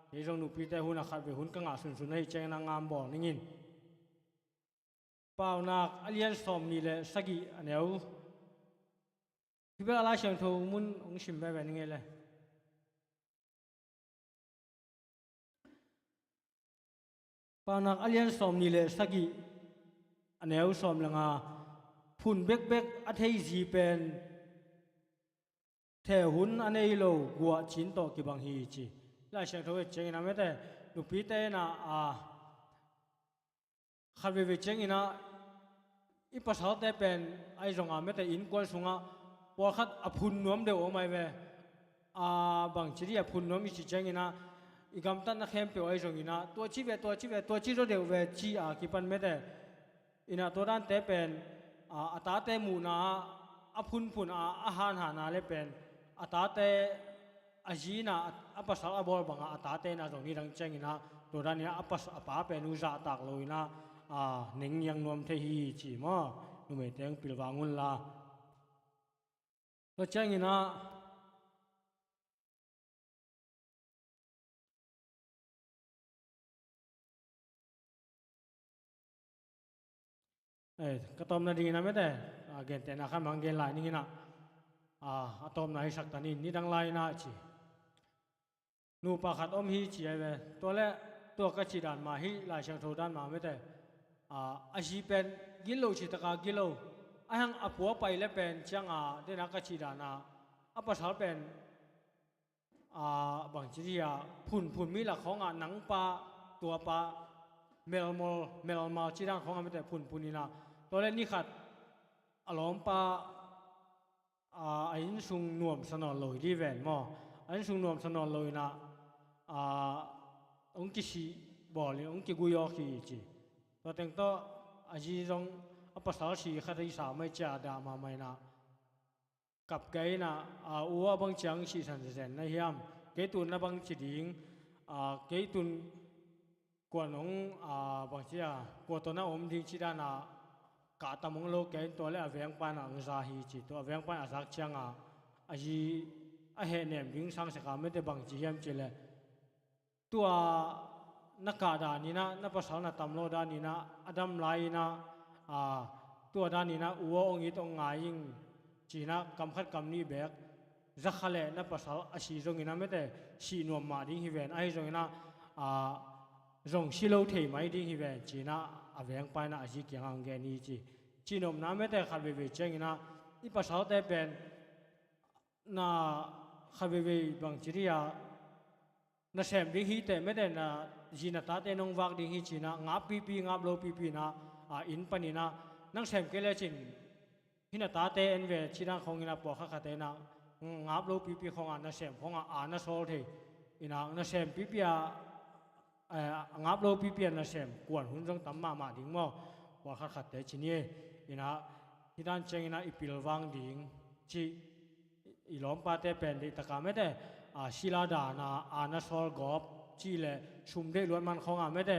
kei zong nupite hun a khat vei hun ka ngah sunsun ahi ciangin a ngam bawl ning in. Paunak a lian sawmnih le sagih a neu. Hih bel a Lai Siangtho mun hong sim veve ning ei le. Paunak a lian sawmnih le sagih a neu sawm le nga, phun bekbek a thei zi pen theh hun a nei lo guah cin tawh kibang hi ci. Lai Siangtho et ciangin a mete, nupite in a, a, khat veivei ciangin a, i pasalte pen ahi zong a mete innkuan sungah pawlkhat a phun nuam deuh om ahi ve. A, bangci dih a phun nuam i ci ciangin a, i gamtatna khempeuh ahi zongin a, tua ci ve, tua ci ve, tua ci zaw deuh ve ci a kipan mete. In a tua dante pen, a, a tate muhna ah a phunphun a, a hanhana le pen a tate a zi in a, a pasal a bawl bangah a tate in a zong nidang ciangin a, tua dan in a, a pas, a pa pen uh zahtak lo in a, a, neng niang nuam thei hi ci maw. Numeite hong pilvang un la. Tua ciangin a, eh, ka tawpna dingin a mete, a, gentehna khat mah hong gen lai ning in a, a, a tawpna hi sak ta ni, nidang lai in a ci. Nupa khat om hi ci ahi ve. Tua le, tua ka cih dan mah hih Lai Siangtho dan mah mete. A, a zi pen gilo ci taka gilo. A hang a pua pai le pen ciang a, den a ka cih dan a, a pasal pen, a, bangci dih a, phunphun mi lak khawng a, nang pa, tua pa, melmol, melmal ci dan khawng a mete phunphun in a. Tua le ni khat a lawmpa, a, a innsung nuamsa nawn lo hi dih ven maw. A innsung nuamsa nawn lo in a, a, hong kisih bawl in, hong kigui awk hi ci. Tua teng tawh a zi zong a pasal si khat hi sa mai cia dah mahmah in a, kap kei in a, a, u a bang ciang sihsan zenzen na hiam. Kei tun na bang ci ding, a, kei tun kua nong, a, bangci a, kua tawh na om ding ci dan a, kah tam hong lo kei in tua le a vengpa in a hong za hi ci. Tua a vengpa in a zak ciang a, a zi a hehnem ding sang sak a mete bangci hiam ci le. Tua na kah dan in a, na pasal na tam lo dan in a, a dam lai in a, a, tua dan in a, u a hong it hong ngai ing ci in a, kam khat kam nih beek. Zakha le na pasal a si zongin a mete, sih nuam mah ding hi ven, ahi zongin a, a, zong si lo thei mai ding hi ven, ci in a, a vengpa in a a zi kiangah hong gen hi ci. Cihnopna mete khat veivei ciangin a, i pasalte pen, na khat veivei bangci dih a, nasem ding hi teh mete na zi na tate nong vak ding hi ci in a, ngap pipi, ngap lo pipi in a, a, inn panin a, nang sem kei le cin, hih na tate en ve ci dan khawng in a pawlkhat khat in a, ngap lo pipi khawng a, nasem khawng a, a na sawl thei. In a, nasem pipi a, eh, ngap lo pipi a nasem, kuan hun zong tam mahmah ding maw. Pawlkhat khatte ci ni. In a, hih dan ciangin a i pilvang ding ci. I lawmpate pen deih taka mete, a, sila dan a, a na sawl gawp ci le sum deih luat man khawng a mete,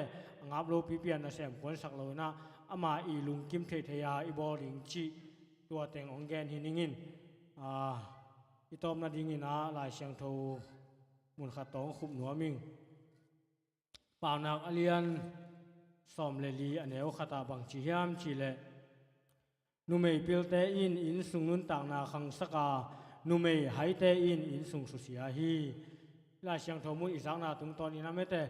ngap lo pipi a nasem kuansak lo in a, ama i lungkim theihtheih a i bawl ding ci. Tua teng hong gen hi ning in, a, i tawpna dingin a Lai Siangtho mun khat tawh hong khup nuam ing. Paunak a lian sawm le li a neu khat ah bang ci hiam cih leh, numei pilte in innsung nuntakna khangsak a, numei haite in innsung susia hi. Lai Siangtho mun i zakna tungtawn in a mete,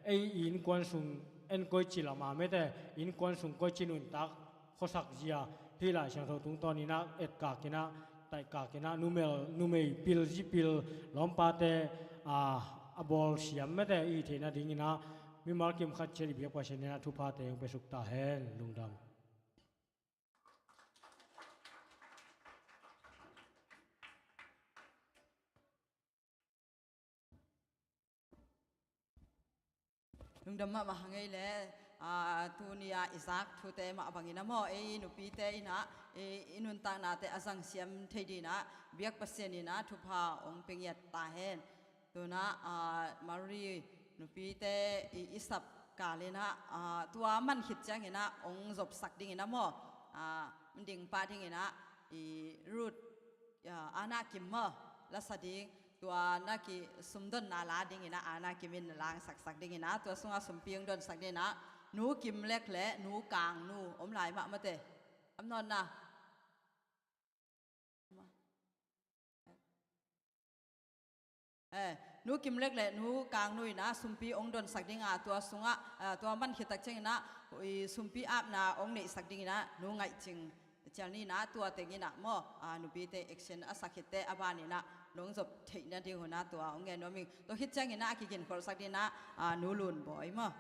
ei i innkuan sung en koici lam a mete, innkuan sung koici nuntak khuasak zia, hih Lai Siangtho tungtawn in a etkak in a, taihkak in a, numel, numei pil, zi pil, lawmpate, a, a bawl siam mete i theihna dingin a, mimal kim khat ciat i biak Pasian in a thuphate hong pia suk ta hen. Lungdam. Lungdam mahmah hang ei le, aa, tuni-a i zak thute mah bangin a maw, ei nupite in ah, ei, i nuntaknate a zangsiam thei dingin ah, biak Pasian in ah thupha hong pia ngiat ta hen. Tu-in ah, aa, Mary nupite i, i sap kal in ah, aa, tua man khit ciangin ah hong zopsak dingin a maw, aa, ding pah dingin ah, i Ruth, aa, Anna Kim maw, la sa ding, tua na kisumdonna la dingin ah, Anna Kim in na langsaksak dingin ah, tua sungah sumpi hong donsak dingin ah, Nu Kim Lek le Nu Kang Nu om lai mah maw te. Om nawn na. Eh, Nu Kim Lek le Nu Kang Nu in ah sumpi hong donsak dingin ah, tua sungah, ah, tua man khit tak ciangin ah, i sumpi apna hong neihsak dingin ah, Nu Ngaih Cing Cial Ni in ah, tua teng in ah maw, ah, nupite action a sak khit teh a ban in ah, nong zop theihna ding hun ah tua hong ngen nuam ing. Tua khit ciangin ah a kiginkholhsak dingin ah, ah, Nu Lun Bawi maw.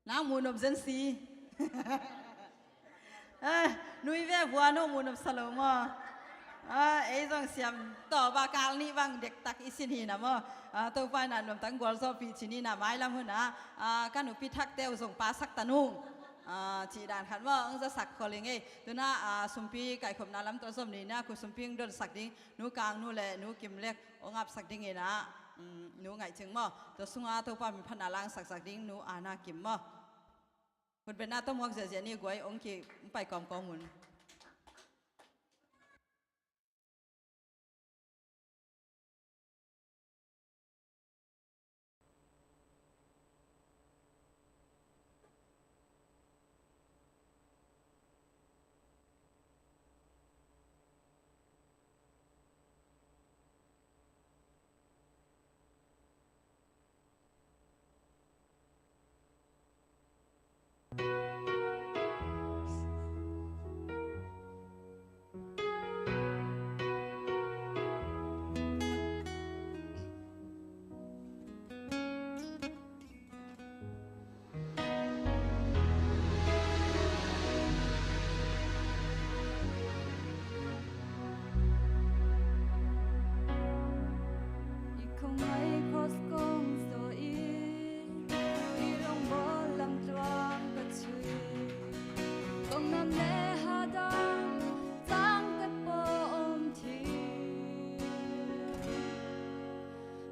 Nang mu nop zen si. Eh, nui ve vua no mu nop sa lo maw. Ah, ei zong siam tawh ba kal nih bang dektak i sin hi na maw. Ah, Topa in a nuamtak gualzawhpih ci ni na mailam hun ah, ah, ka nupi thakte uh zong pasak ta nung. Ah, cih dan khat maw, hong zasak khol ing ei. Tu-in ah, ah, sumpi kaikhopna lam tawh zom ni na, khu sumpi hong donsak ding Nu Kang Nu le Nu Kim Lek hong apsak dingin ah, um, Nu Ngaih Cing maw. Tua sungah Topa min phatna la hong saksak ding Nu Ana Kim maw. Khutbetna tawh muak ziahziah ni guai, hong ki hong pai kawmkawm un. I khuangai cross kong zawh in, i lungbawl lamtluang ka cih. Kong nam le hadam tangte pawh om thei.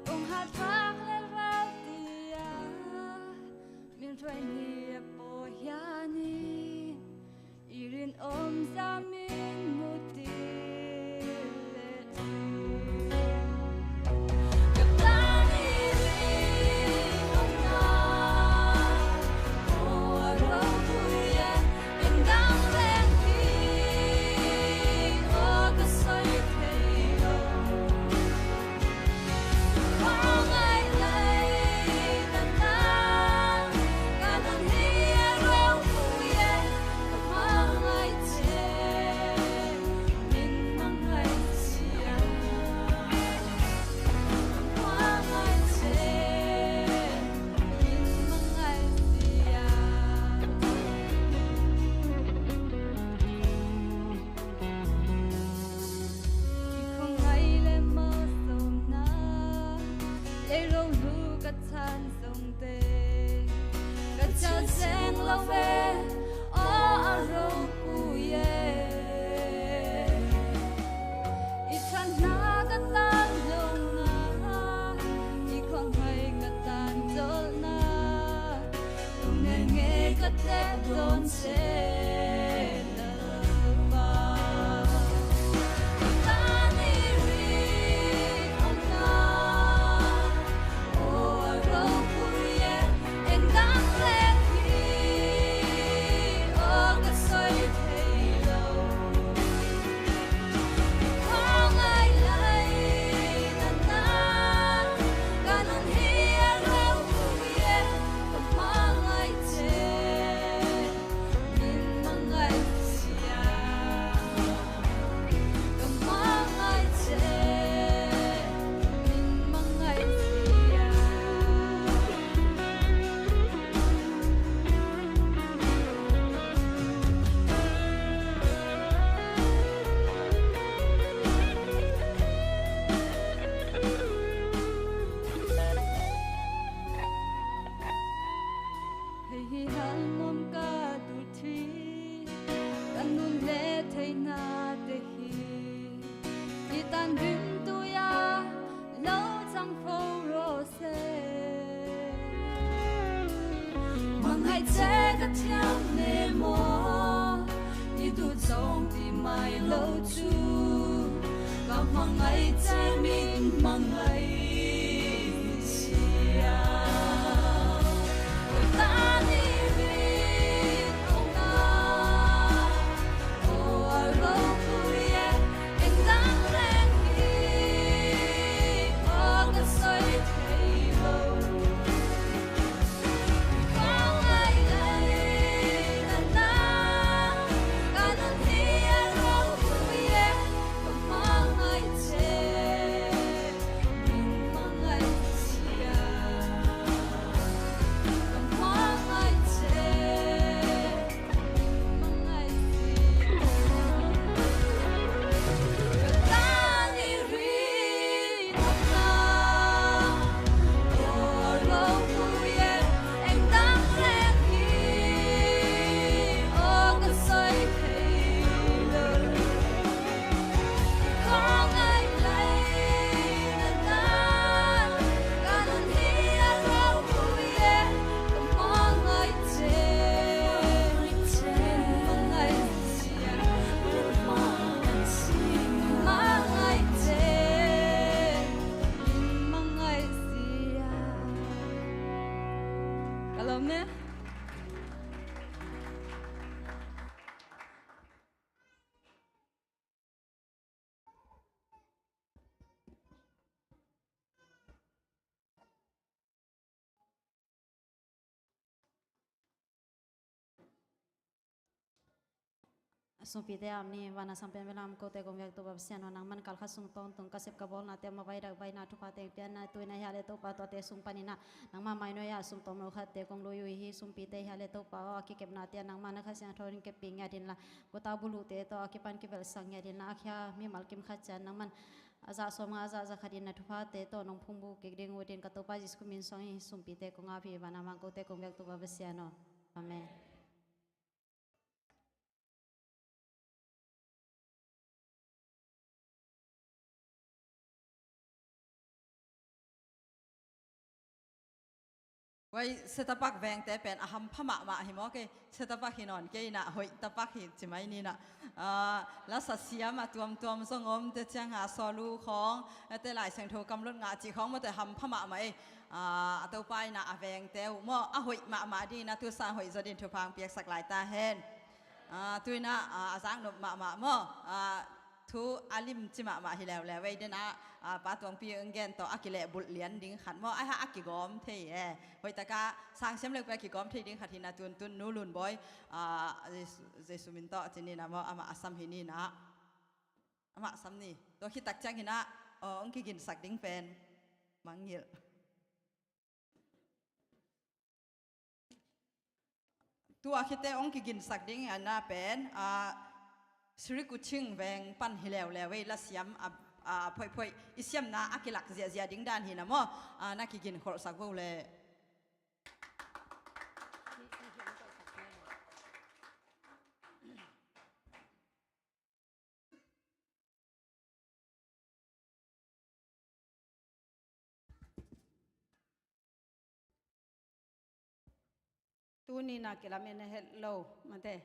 Kong hat phak le rau ti a, min hruai ni a pawh hian in, i rin om zam in mu ti le ti. Ka tan i rin om na, aw a ropui e, eng dang leng hi, aw ka soi thei lo. I khuangai le mawsawmna, leiroluk a chan zongte, ka ciah zeng lo ve, aw a ropui e. I thanna ka tan lo na, i khuangai ka tan zawhna, lungnem ngei ka tek dawn se. Hei hi hal nuam ka duh hi, ka nun le theihna te hi, i tan rim tui a lo cang fo rawh se. Hmangai ce ka thiam ne maw, i duh zawng ti mai lo cu, ka hmangai ce min hmangai sia. Sumpite a om ni, van a sang pen belam kote kong biak Topa Pasian aw, nangman kalkhat sung tawntung ka sep ka bawlnate mavai dak baina thupha teng pianna tuina hia le Topa, tuate sung paninah nangma mainoi a sumtawm lo khatte kong lui uh hi. Sumpite hia le Topa aw, a kikepnate ah nangman a Kha Siangtho in keppih ngiat inla, guta buluhte tawh a kipan kivelhsak ngiat inla, a khia mimal kim khat ciat nangman a zah sawmnga a zah za khat in na thuphate tawh nong phungbu kik ding uh ding ka Topa Jesu min suang hi. Sumpite kong ap hi, van a mang kote kong biak Topa Pasian aw. Amen. Wai, Setapak vengte pen a hampha mahmah hi maw kei. Setapak hi nawn kei inah, hoih tapak hi ci mai ninah. Ah, lasa siam a tuamtuam zong om te ciang a sawl uh khawng, te Lai Siangtho kamlut ngah cih khawng mawte hampha mahmah ei. Ah, a Topa inah a vengte uh maw, a hoih mahmah ding inah tu sang hoih zaw din thupha hong piaksak lai ta hen. Ah, tu inah, ah, a zaknop mahmah maw. Ah, thu a lim ci mahmah hi leuleu ei. Denah, ah, Pa Tuangpi hong gen tawh a kilehbulh lian ding khat maw. Ai ha a kigawm thei e. Hoihtaka sang siam leupi a kigawm thei ding khat hinah tuntun Nu Lun Bawi, ah, Jesu, Jesu min tawh ci ninah maw, amah a sam hi ninah. Amah sam ni. Tua khit tak ciang hinah, ah, hong kiginsak ding pen mangngilh. Tua khite hong kiginsak ding a na pen, ah, Sri Kuching veng pan hi leuleu ei, lasiam a, a phoihphoih i siamna a kilak ziahziah ding dan hi na maw, ah, na kigin kholhsak vo le. Tuni na kilamen a het lo, mate.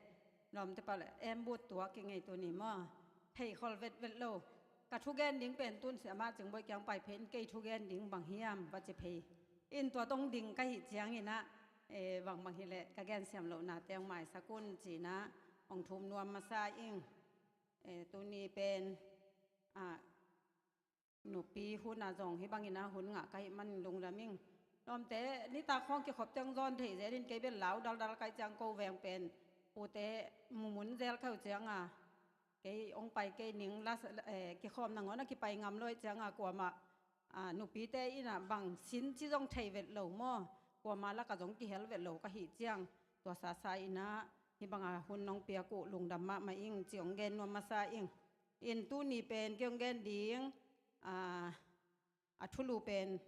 Lawmte pau le em but tua kingei tuni maw. Thei khol vetvet lo. Ka thugen ding pen tun siama Cingbawi kiang pai phein kei thugen ding bang hiam va ci phei. In tua tong ding ka hih cianginah, eh, bangbang hileh ka gen siam lohnate hong maisak un cinah hong thum nuam masa ing. Eh, tuni pen, ah, nupi hun a zong hih bangin a hun ngah ka hih man lungdam ing. Lawmte nitak khawng kikhop ciang zawn thei zelin kei bel lau daldal kai ciang ko veng pen pute mumun zel ka uh cianga kei hong pai kei ning la, eh, kikhawm nangawn a kipai ngam lo ih cianga kuamah, ah, nupite inah bang sin ci zong thei vet lo maw? Kuamah lakah zong kihel vet lo ka hih ciang tua sasa inah hih banga hun nong piak uh lungdam mahmah ing ci hong gen nuam masa ing. In tuni pen kei hong gen ding, ah, a thulu pen,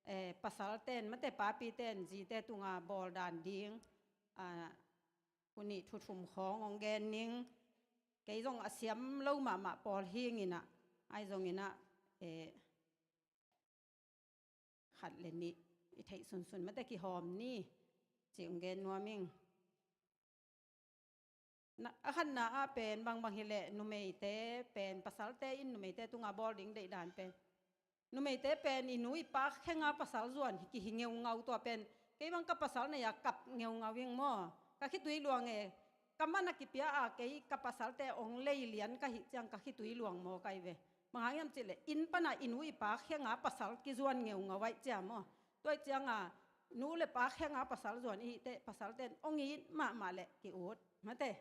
eh, pasalten, mate, papiten zite tunga bawl dan ding, ah, hun ih thu thum khawng hong gen ning. Kei zong a siam lo mahmah pawl hinginah, ai zonginah, eh, khat le nih i theih sunsun mate kihawm ni ci hong gen nuam ing. Na, a khatna ah pen bangbang hileh numeite pen pasalte in numeite tunga bawl ding deihdan pen numeite pen i nu i pa khenga pasal zuan hi kihi ngeungau tua pen kei bang ka pasal nei-a kap ngeungau ing maw? Ka khitui luang e. Ka man a kipia a kei ka pasalte ong lei lian ka hih ciang ka khitui luang maw kai ve. Bang hang hiam cihleh inn pana i nu i pa khenga pasal kizuan ngeungau aih cia maw? Tua ih cianga nu le pa khenga pasal zuan i hih teh pasalten ong it mahmah leh ki-ut mate.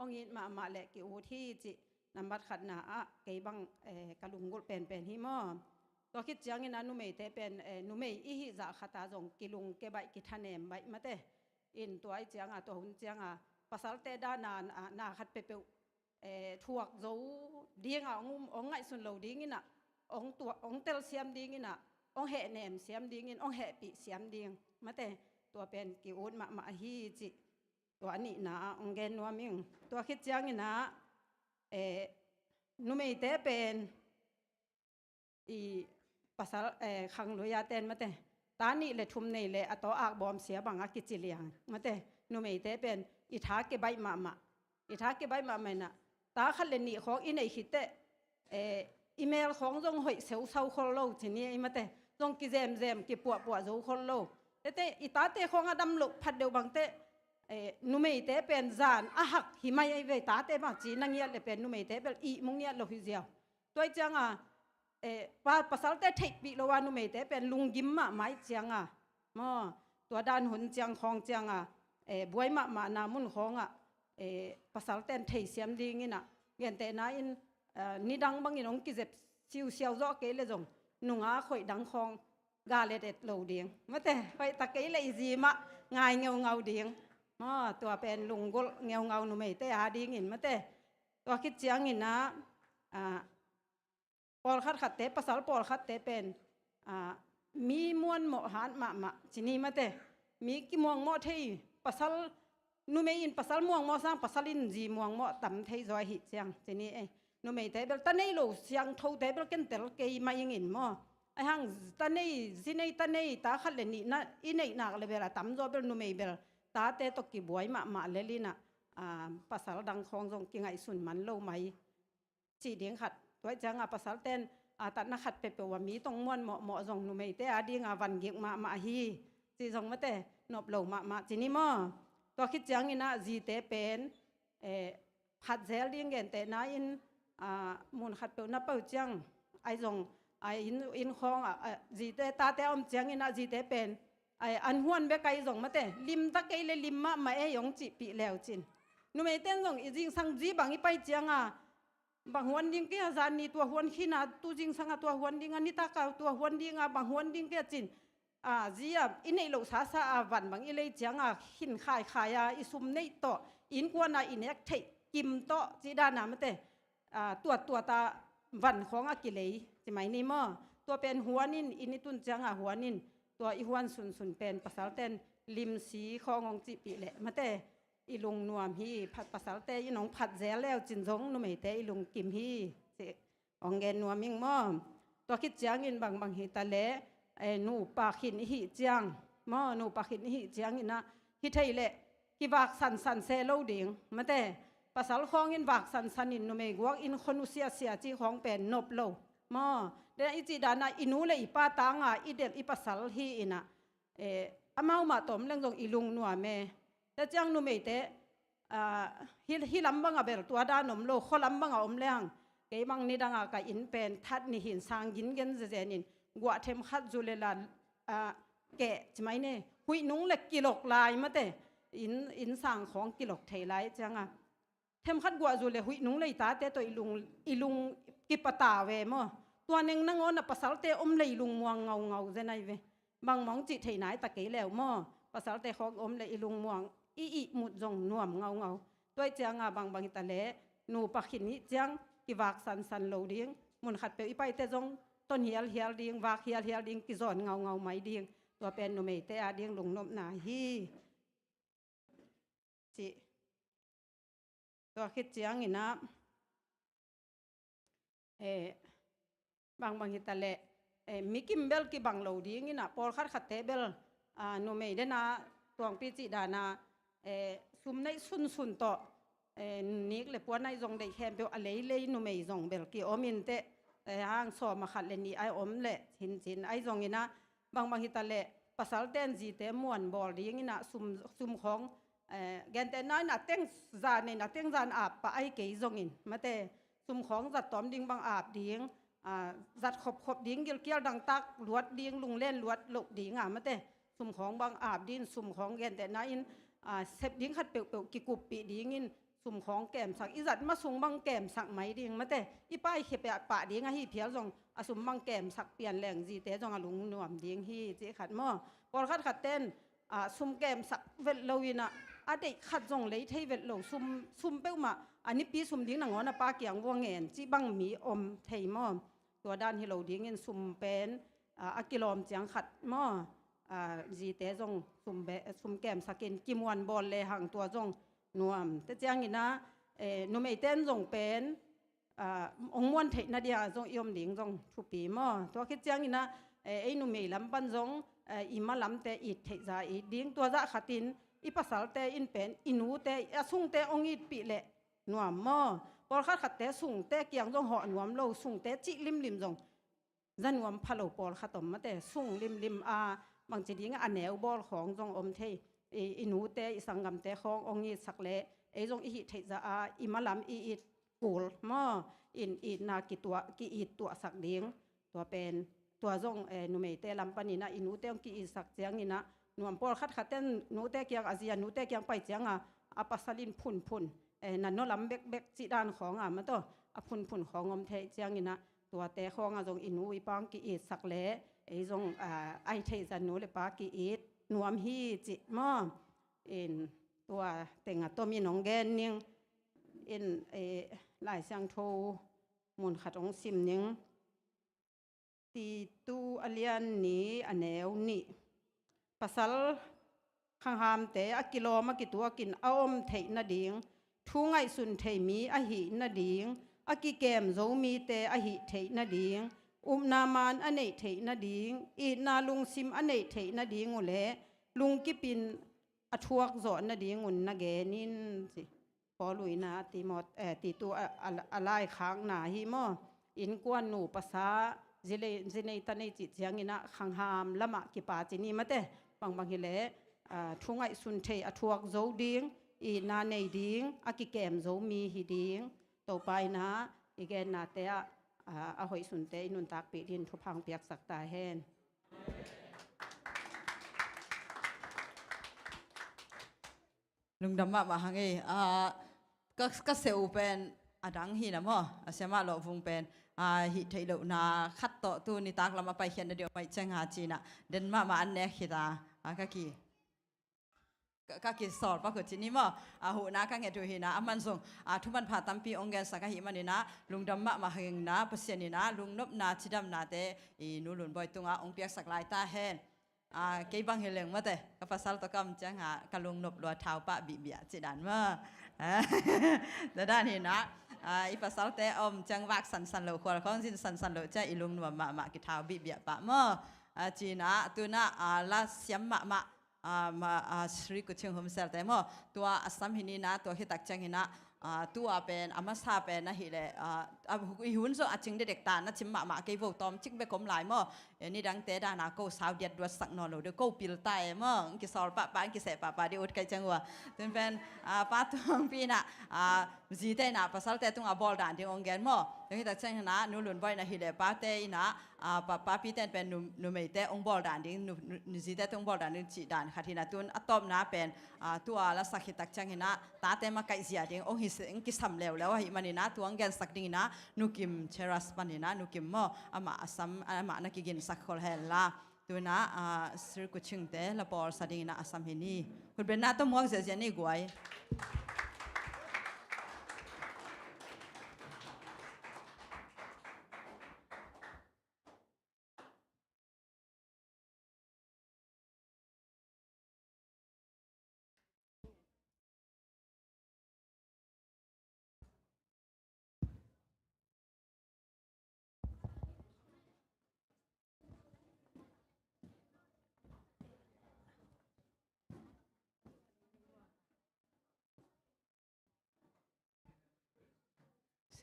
Ong it mahmah leh ki-ut hi cih nambat khatna ah kei bang, eh, ka lunggulh penpen hi maw? Tua khit ciangin a numeite pen, eh, numei i hih zah khata zong kilungke baih kithanem baih mate. In tua ih cianga tua hun cianga pasalte dana na, na khat peuhpeuh, eh, thuak zo dinga ong, ong ngaihsun lo dinginah ong, tua, ong telsiam dinginah ong hehnem siam dingin ong hehpih siam ding mate. Tua pen ki-ut mahmah ahi cih tua a nihna ah ong gen nuam ing. Tua khit cianginah, eh, numeite pen i pasal, eh, khangluia ten mate ta nih le thum nei le a taw akbawm sia banga kici liang mate. Numeite pen i tha kibaih mahmah. I tha kibaih mahmah inah ta khat le nih khawng i neih khit teh, eh, i mel khawng zong hoih seusau khol lo ci ni ei mate. Zong kizemzem kipuahpuah zo khol lo. Tete i tate khawng a dam loh phat deuh bang teh, eh, numeite pen zan a hak hi mai ei ve. Tate bang ci na ngiat le pen numeite bel ihmu ngiat lo hi ziau. Tua ih cianga, eh, pa, pasalte theihpih lo a numeite pen lunggim mahmah ih cianga maw? Tua dan hun ciang khawng cianga, eh, buai mahmahna mun khawngah eh, pasalte'n theisiam dingin ah, gentehna in, eh, nidang bangin hong kizep siusiau zawh kei leh zong, nunga khoih dang khawng ga let et lo ding. Mate, khoih ta kei leh i zi mah ngai ngeungau ding. Maw, tua pen lunggulh ngeungau numeite a dingin mate. Tua khit ciangin ah, ah, pawlkhat khatte, pasal pawlkhatte pen, ah, mi muanmawh hat mahmah ci ni mate. Mi kimuangmawh thei, pasal, numei in pasal muangmawh sang pasal in zi muangmawh tam thei zaw ahih ciang ci ni ei. Numeite bel ta nei lo siangthote bel kentel kei mah ing in maw. Ahi hang ta nei, zi nei, ta nei, ta khat le nih na i neih nak le bel a tamzaw bel numei bel tate tawh kibuai mahmah lel in ah, ah, pasal dang khawng zong kingaihsun man lo mai. Cih ding khat. Tua ahih ciangin ah pasalte'n, ah, tatna khat peuhpeuh ah mi tawh muanmawhmawh zong numeite a dingin ah vangik mahmah hi. Cih zong mate, nop lo mahmah ci ni maw. Tua khit ciangin ah zite pen, eh, phat zel ding gentehna in, ah, mun khat peuh na pau ciang, ahi zong, ah, inn, inn khawng ah, ah, zite tate a om ciangin ah zite pen, ah, an huan bek ahi zong mate, lim ta kei leh lim mahmah ei hong cihpih le uh cin. Numeite'n zong i zingsang zi bang i pai ciangin ah, bang huan ding kei a, zan ni tua huan khin a, tu zingsang ah tua huan ding a, nitak ah tua huan ding a, bang huan ding kei a cin. Ah, zi ah i neih loh sasa a van bang i lei ciangin ah khin khaikhai a, i sum neih tawh, innkuan ah i nek theih kim tawh cih dan a mate. Ah, tuattuat a van khawng a kilei ci mai ni maw. Tua pen huan in, inn i tun ciangin ah huan in, tua i huan sunsun pen pasalte'n limsi khawng hong cihpih leh mate, i lungnuam hi. Phat, pasalte in hong phat zel le uh cin zong numeite i lungkim hi, ci hong gen nuam ing maw. Tua khit ciangin bangbang hi ta leh, eh, nupa khin i hih ciang maw, nupa khin i hih ciangin ah hi thei leh kivak sansan se lo ding mate. Pasal khawng in vak sansan in numei guak in khua nusiasia cih khawng pen nop lo maw. Tua i cih dan ah i nu le i pa tang a i delh i pasal hi in ah, eh, amau mah tawm leng zong i lungnuam e. Tua ciang numeite, ah, hih, hih lam bang ah bel tua dan om lo, khua lam bang ah om leng, kei bang nidang ah ka inn pen that nihin sang gingen zezen in, guah themkhat zu le la, ah, keh ci mai ni, huih nung le kilok lai mate, inn, inn sang khawng kilok thei lai ciangin ah, themkhat guah zu le huih nung lei tate tawh i lung, i lung kipata ve maw. Tua neng nangawn ah pasalte om lei lungmuang ngaungau zen ai ve. Bangmah hong cih thei nai ta kei le uh maw. Pasalte khawng om lei i lungmuang, i ihmut zong nuam ngaungau. Tua ahih ciangin bangbang hi ta leh nupa khin i hih ciang kivak sansan lo ding. Mun khat peuh i paite zong ton hialhial ding, vak hialhial ding, kizawn ngaungau mai ding. Tua pen numeite a ding lungnopna hi. Cih. Tua khit ciangin ah, eh, bangbang hi ta leh, eh, mi kim bel kibang lo dingin ah, pawlkhat khatte bel, ah, numei den a, tuangpi cih dan a, eh, sum neih sunsun tawh, eh, nik le puan ahi zong deih khempeuh a leilei numei zong bel ki-om in teh, eh, hang sawm a khat le nih ahi om leh, cincin ahi zongin ah, bangbang hi ta leh, pasalte'n zite muan bawl dingin ah sum, sum khawng, eh, gentehna in a teng zan in a teng zan ap pah ahi kei zongin mate, sum khawng zat tawm ding bang ap ding, ah, zat khopkhop ding, gilkial dangtak luat ding, lunglen luat loh ding a mate, sum khawng bang ap ding, sum khawng gentehna in, ah, sep ding khat peuhpeuh kikuppih dingin, sum khawng kemsak, i zat ma sung bang kemsak mai ding mate, i paikhia pah ding ahi phial zong a sum bang kemsak pian leng zite zong a lungnuam ding hi, cih khat maw. Pawlkhat khatte'n, ah, sum kemsak vet lo in ah, a deih khat zong lei thei vet lo, sum, sum peuhmah a nipi sum ding nangawn a pa kiang vua ngen cih bang mi om thei maw. Tua dan hi lo dingin sum pen, ah, a kilawm ciang khat maw, ah, zite zong sum be, sum kemsakin kimuan bawl lehang tua zong nuam. Tua ciangin ah, eh, numeite'n zong pen, ah, hong muan theih nadia zong i om ding zong thupi maw. Tua khit ciangin ah, eh, ei numei lam pan zong, eh, i ma lamte it theih zah it ding. Tua zah khatin i pasalte in pen i nute, a sungte hong itpih leh nuam maw. Pawlkhat khatte sungte kiang zong hawh nuam lo, sungte cih limlim zong za nuam pha lo pawlkhat om mate, sung limlim a, bangci ding a neu bawl khawng zong om thei. I, i nute, i sanggamte khawng hong itsak leh ei zong i hih theih zah a, i ma lam i it kul maw, in itna kituah, ki-it tuahsak ding. Tua pen, tua zong, eh, numeite lam panin ah i nute hong ki-itsak ciangin ah nuam. Pawlkhat khatte'n nute kiang, a zi a nute kiang pai ciangin ah, a pasal in phunphun, eh, na no lam bekbek cih dan khawng a maw taw, a phunphun khawng om theih ciangin ah, tuate khawng ah zong i nu i pa hong ki-itsak leh, ei zong, ah, a hih theih zah nu le pa ki-it nuam hi cih maw. In tua teng a tomin hong gen ning. In, eh, Lai Siangtho mun khat hong sim ning. Titu a lian nih a neu nih. Pasal khanghamte a kilawm a kituakin a om theih nading, thu ngaihsun thei mi a hih nading, a kikem zo mite a hih theih nading, upna man a neih theih nading, itna lungsim a neih theih nading uh leh lungkipin a thuak zawh nadingun na gen in ci. Paul uh in ah Timot-, eh, Titu a, a, a laikhakna hi maw. Innkuan nupa sa, zi le, zi nei ta nei cih ciangin ah khangham lamah kipa ci ni mate. Bangbang hi leh, ah, thu ngaihsun thei a thuak zo ding, itna nei ding, a kikem zo mi hi ding. Topa in ah i gennate ah, ah, a hoihsunte i nuntakpih dingin thupha hong piaksak ta hen. Lungdam mahmah hang ei. Ah, ka, ka seh uh pen a dang hi na maw, a siamah lawh vung pen, ah, hih theih lohna khat tawh tu nitak lam a paikhiatna deuh a paih ciang ha ci-in ah den mahmah an nek hi ta. Ah, ka ki, ka, ka kisawl pak uh ci ni maw. Ah, huhna ka nget uh hi na, a man zong, ah, thu manpha tampi hong gensak ahih manin ah lungdam mahmah hang ei na, Pasian in ah lungnopna cidamnate i Nu Lun Bawi tungah hong piaksak lai ta hen. Ah, kei bang hi leng mate, ka pasal tawh ka om ciang ha, ka lungnop lua, thau pah bihbiah ci dan maw. Ah, tua dan hi na, ah, i pasalte a om ciang vak sansan lo, khual khawng zin sansan lo ciang i lungnuam mahmah, kithau bihbiah pah maw. Ah, ci-in ah, tu-in ah, ah, la siam mahmah, ah, ma, ah, Sri Kuching Humselte maw. Tua a sam hi ni na, tua khit tak ciangin ah, ah, tua pen, a masa pen ahih leh, ah, a, i hun zong a cing dekdek ta, na cim mahmah kei vo, tawmcik bek om lai maw. Eh, nidangte dan a ko sau diat duat sak nawn lo deuh, ko pil ta e maw, hong kisawl pahpah, hong kiseh pahpah ding ut ka hih ciang uh a. Tun pen, ah, Pa Tuangpi in ah, ah, zite in ah pasalte tungah bawl dan ding hong gen maw. Tua khit tak ciangin ah Nu Lun Bawi in ahih leh pate in ah, ah, pa, papite in pen nu, numeite hong bawl dan ding, nu, nu, nu zite tungah hong bawl dan ding cih dan khat hi na, tun a tawpna pen, ah, tua la sak khit tak ciangin ah tate makaih zia ding hong hi se, hong kisam leuleu ahih manin ah tua hong gensak dingin ah Nu Kim Cheras panin ah, Nu Kim maw, amah a sam, amah na kiginsak khol hen la. Tu-in ah, ah, Sri Kuchingte la bawlsa dingin ah a sam hi ni. Khutbetna tawh muak ziahziah ni guai.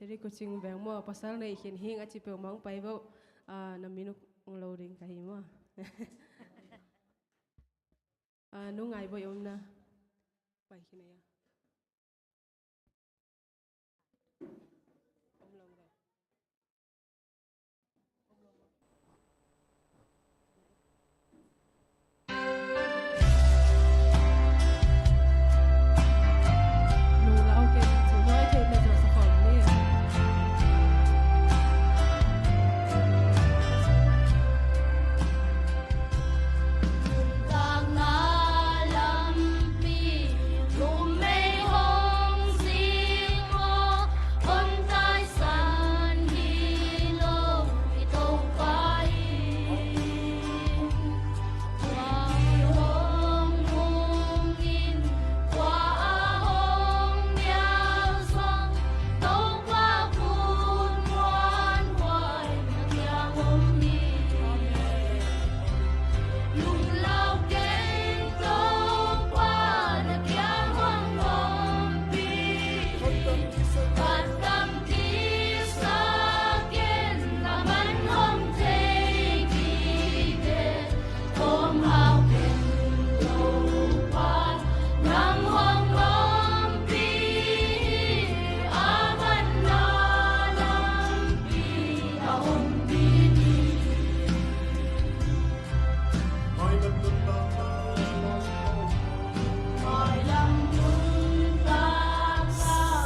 Sri Kuching beng maw, pasal nei khin hing a ci peuhmah hong pai vo. Ah, na minute hong lo ding ka hi maw. Ah, Nu Ngai Bawi om na. Pai khin a ia.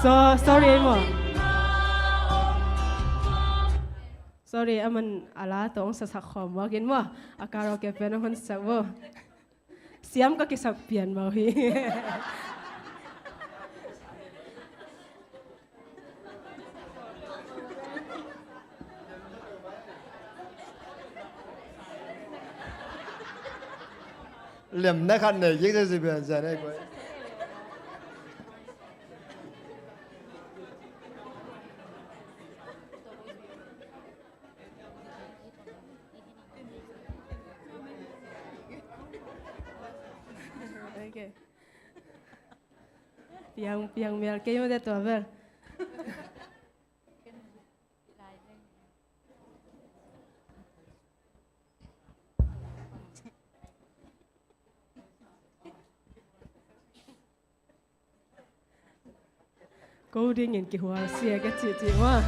Tawh, sorry ei maw. Sorry, aman a la tawh hong sasak khawm mawk in maw. A karaoke pen hong hon sak maw. Siam ka kisap pian maw hi. Lemna khat nei kik se si pian sia nei koi. Okay. Piang, piang mial kei mah te tua bel. Ko dingin kihual sia ka cih cih mah.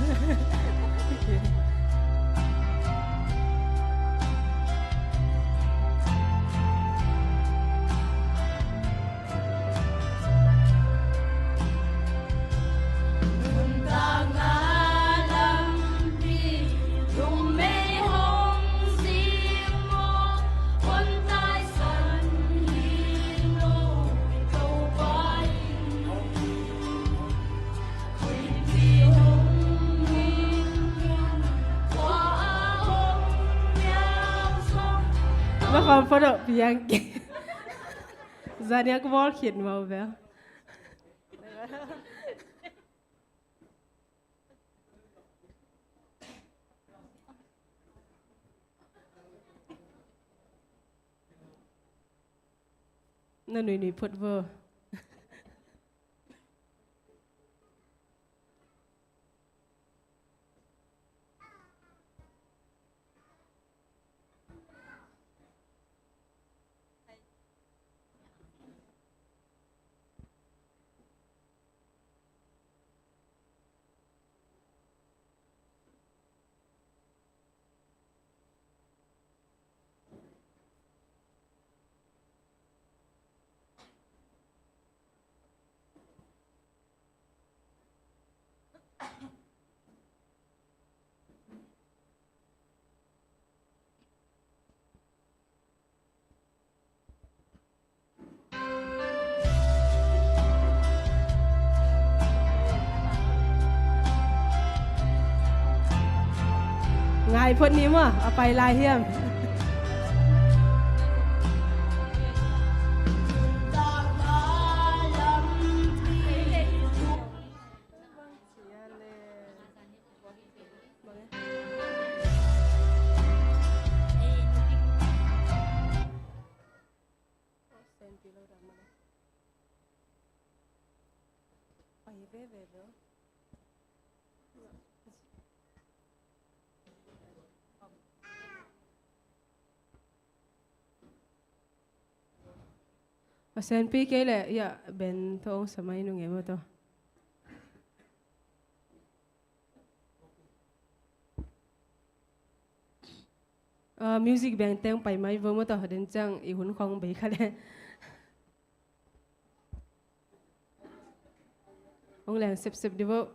Makhawm photo piang kei. Zaniak bawl khit mah uh bel. Na nui nui phot vo. Ngai phot ni maw, a pai lai hiam? A senpi kei leh, ya, ben tawh hong sa mai nung e maw tawh. Ah, music beng teng pai mai vo maw tawh, den ciang i hun khawng bei kha le. Hong leng sepsep di vo.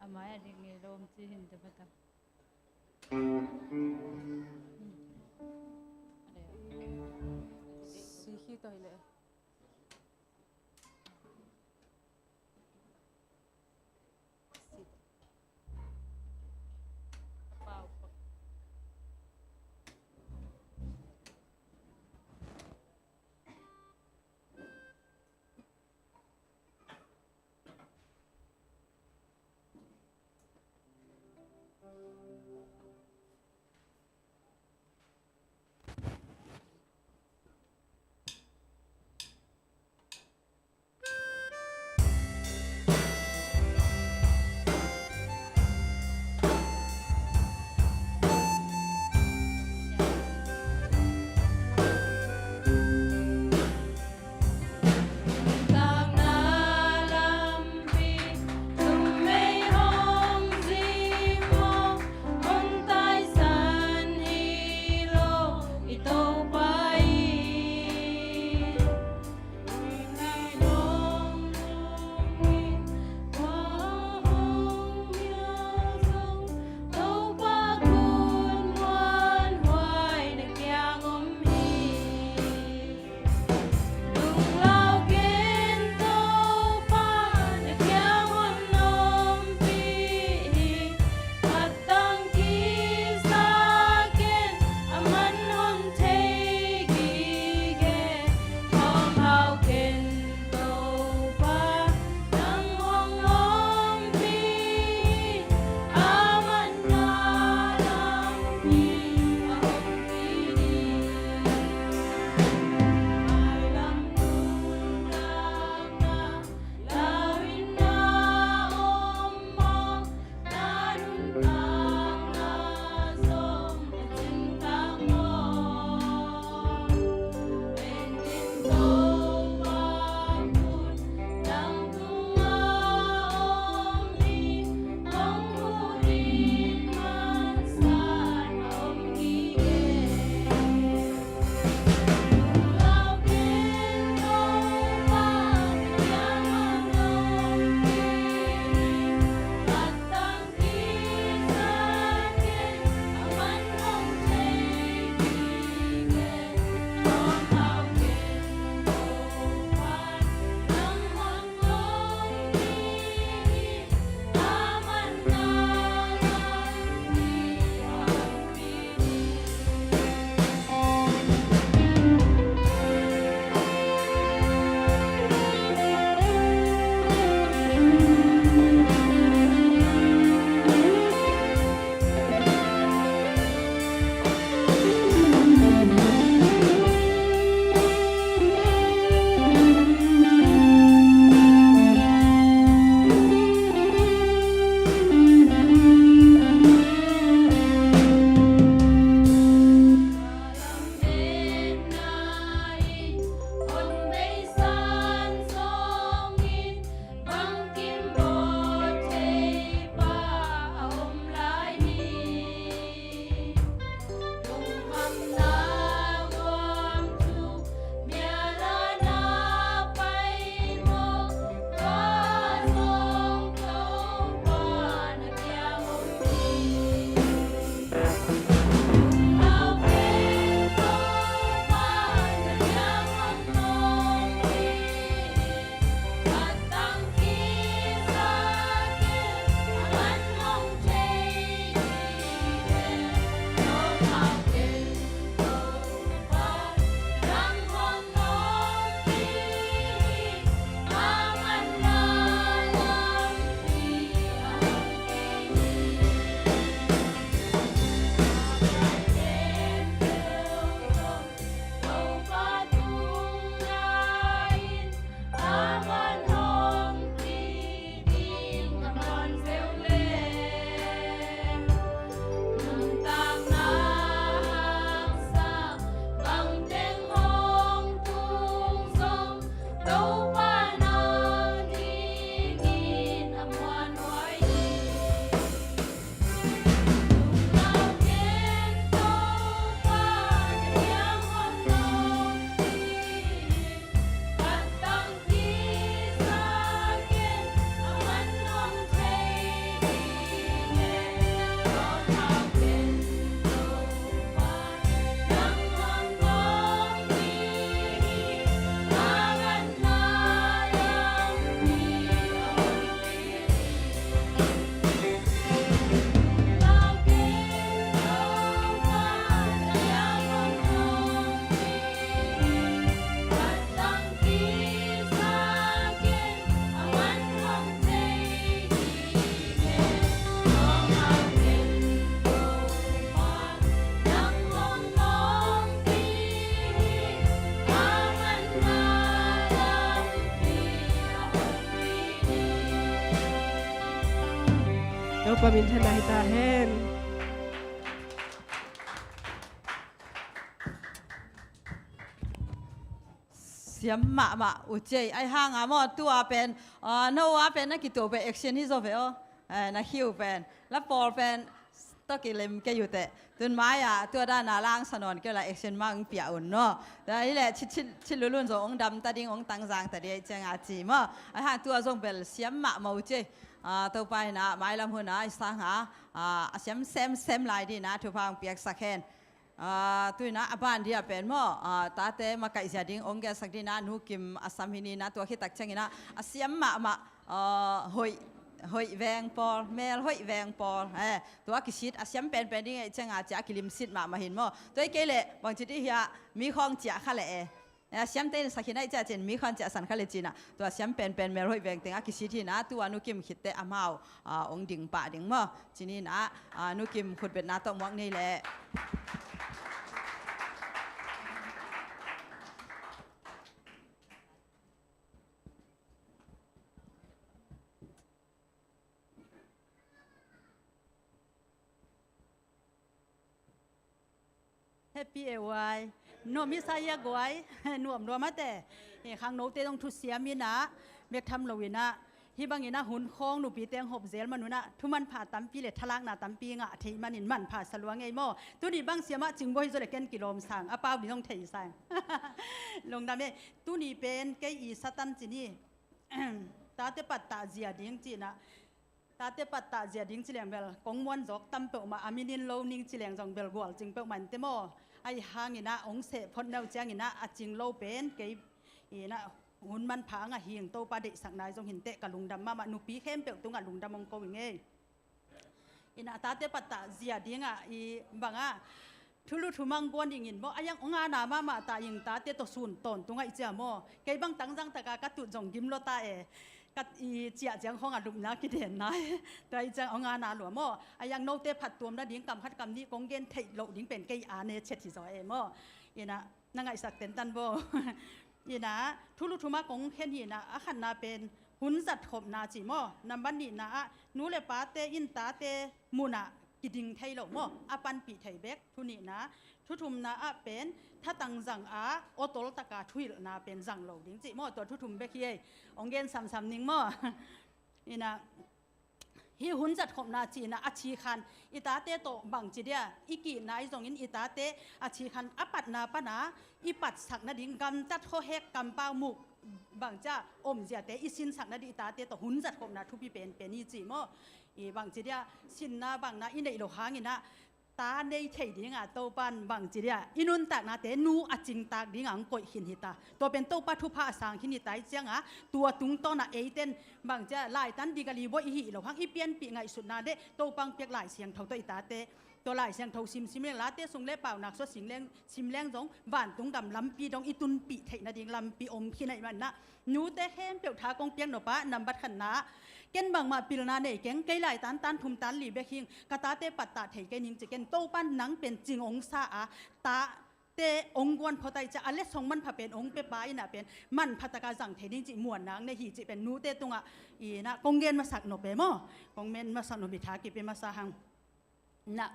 A mai a dik ngei lawm ci hin te pata. Sikhi toi le. Topa min thang na hi ta hen. Siam mahmah uh ciai, ai hang a maw, tua pen, ah, no a pen na kituak pen action hi zaw ve aw. Eh, na khiu pen la pawl pen tawh kilem kei uh teh. Tun mai-ah tua dana lang sa nawn kei uh la action mah hong pia un no. Tua hi leh chit, chit, chit lulun zong hong dam ta ding, hong tangzang ta ding ahih cianga ci maw. Ai hang tua zong bel siam mahmah uh ciai. Ah, Topa in ah mailam hun ah i sang a, ah, a siam semsem lai dingin ah thupha hong piaksak hen. Ah, tu in ah a ban dia pen maw, ah, tate makaih zia ding hong gelsak dingin ah Nu Kim a sam hi ni in ah, tua khit tak ciangin ah a siam mahmah, ah, hoih, hoih veng pawl, mel hoih veng pawl, eh, tua kisit a siam penpen ding ahih cianga ci a kilimsit mahmah hi in maw. Tua hi kei leh bangci dih hiah mi khawng ciah kha leh e. Eh, a siamte in sak hi in ah, i ciah ciang mi khawng ciah san kha leh ci in ah, tua siam penpen mel hoih veng teng a kisit hi in ah, tua Nu Kim khit teh amau, ah, hong ding pah ding maw. Ci ni in ah, ah, Nu Kim khutbetna tawh muak ni leh. Happy e uai. Nuam i sa ia guai. Nuam nuam a te. E, khangnote dong thusiam in ah, bek tham lo in ah, hih bangin ah hun khawng nupite hong hop zel man un ah, thu manpha tampi le thalakna tampi ngah thei manin manpha sa lua ngei maw. Tuni bang siam ah cingbawl hi zaw leh ken kilawm sang, a pau ni dong thei sang. Lungdam e. Tuni pen kei i Satan ci ni. Tate pattah zia ding ci in ah, tate pattah zia ding ci leng bel kong muan zawk tam peuhmah, a minin lo ning ci leng zong bel gualcing peuhmah in te maw. Ai hangin ah hong seh phot neu ciangin ah a cing lo pen kei in ah hun manpha a ngah hing, Topa deihsakna i zong hi in teh ka lungdam mahmah, nupi khempeuh tungah lungdam hong ko hi ngei. In ah tate pattah zia dingah i bangah thulu thumang guan ing in maw, a yang hong ana mahmah ta ing, tate tawh sun tawntung ahih ciang maw. Kei bang tangzang taka ka tut zong gim lua ta e. Ka i ciah ciang khawng a lupna kiden nai. Tua ahih ciang hong ana lua maw. A yang note phattuam nading kam khat kam nih kong gen theih loh ding pen kei a ne chet hi zaw e maw. In ah na ngaihsak tentan bo. In ah thulu thuma kong khen hi in ah, a khatna pen hun zatkhopna ci maw. Nambat nihna ah nu le pate in tate munah kiding thei lo maw, a panpih thei bek. Thu nihna, thu thumna ah pen thatang zang a awtol taka thuhilhna pen zang lo ding ci maw. Tua thu thum bek hi ei. Hong gen samsam ning maw. In ah hih hun zatkhopna ci in ah a thikhan i tate tawh bangci dia i kihna i zongin, i tate a thikhan a patna pana i patsak nading, gamtat khuahek kampau muk bangcia omziate i sinsak nading i tate tawh hun zatkhopna thupi penpen hi ci maw. I bangci dia sinna bangna i neih loh hangin ah ta nei thei dinga Topan bangci dia i nuntaknate nu a cingtak dinga hong koih khin hi ta. Tua pen Topa thupha a sang khin hi ta ahih cianga, tua tungtawna eiten bangcia laitan digali buai i hih loh hang i pianpih ngaihsutna le Topa hong piak Lai Siangtho tawh i tate, tua Lai Siangtho simsim leng, Late sung le Paunak sua sim leng, sim leng zong vantung gam lampi dong i tunpih theih nading lampi om khin ahih manin ah, nute khempeuh tha kong piak nop ah, nambat khatna ah, ken bangmah pilna nei keng, kei laitan tan thum tan li bek hing, ka tate pattah thei kei ning ci ken. Topan nang pen cing hong sa a, tate hong guan phot ahih ciang a letsong manpha pen hong pia pa in ah pen manpha taka zang thei ding cih muanna hong nei hi cih pen nute tungah in ah kong gen masak nop e maw. Kong gen masak nop hi, tha kipia masa hang. Na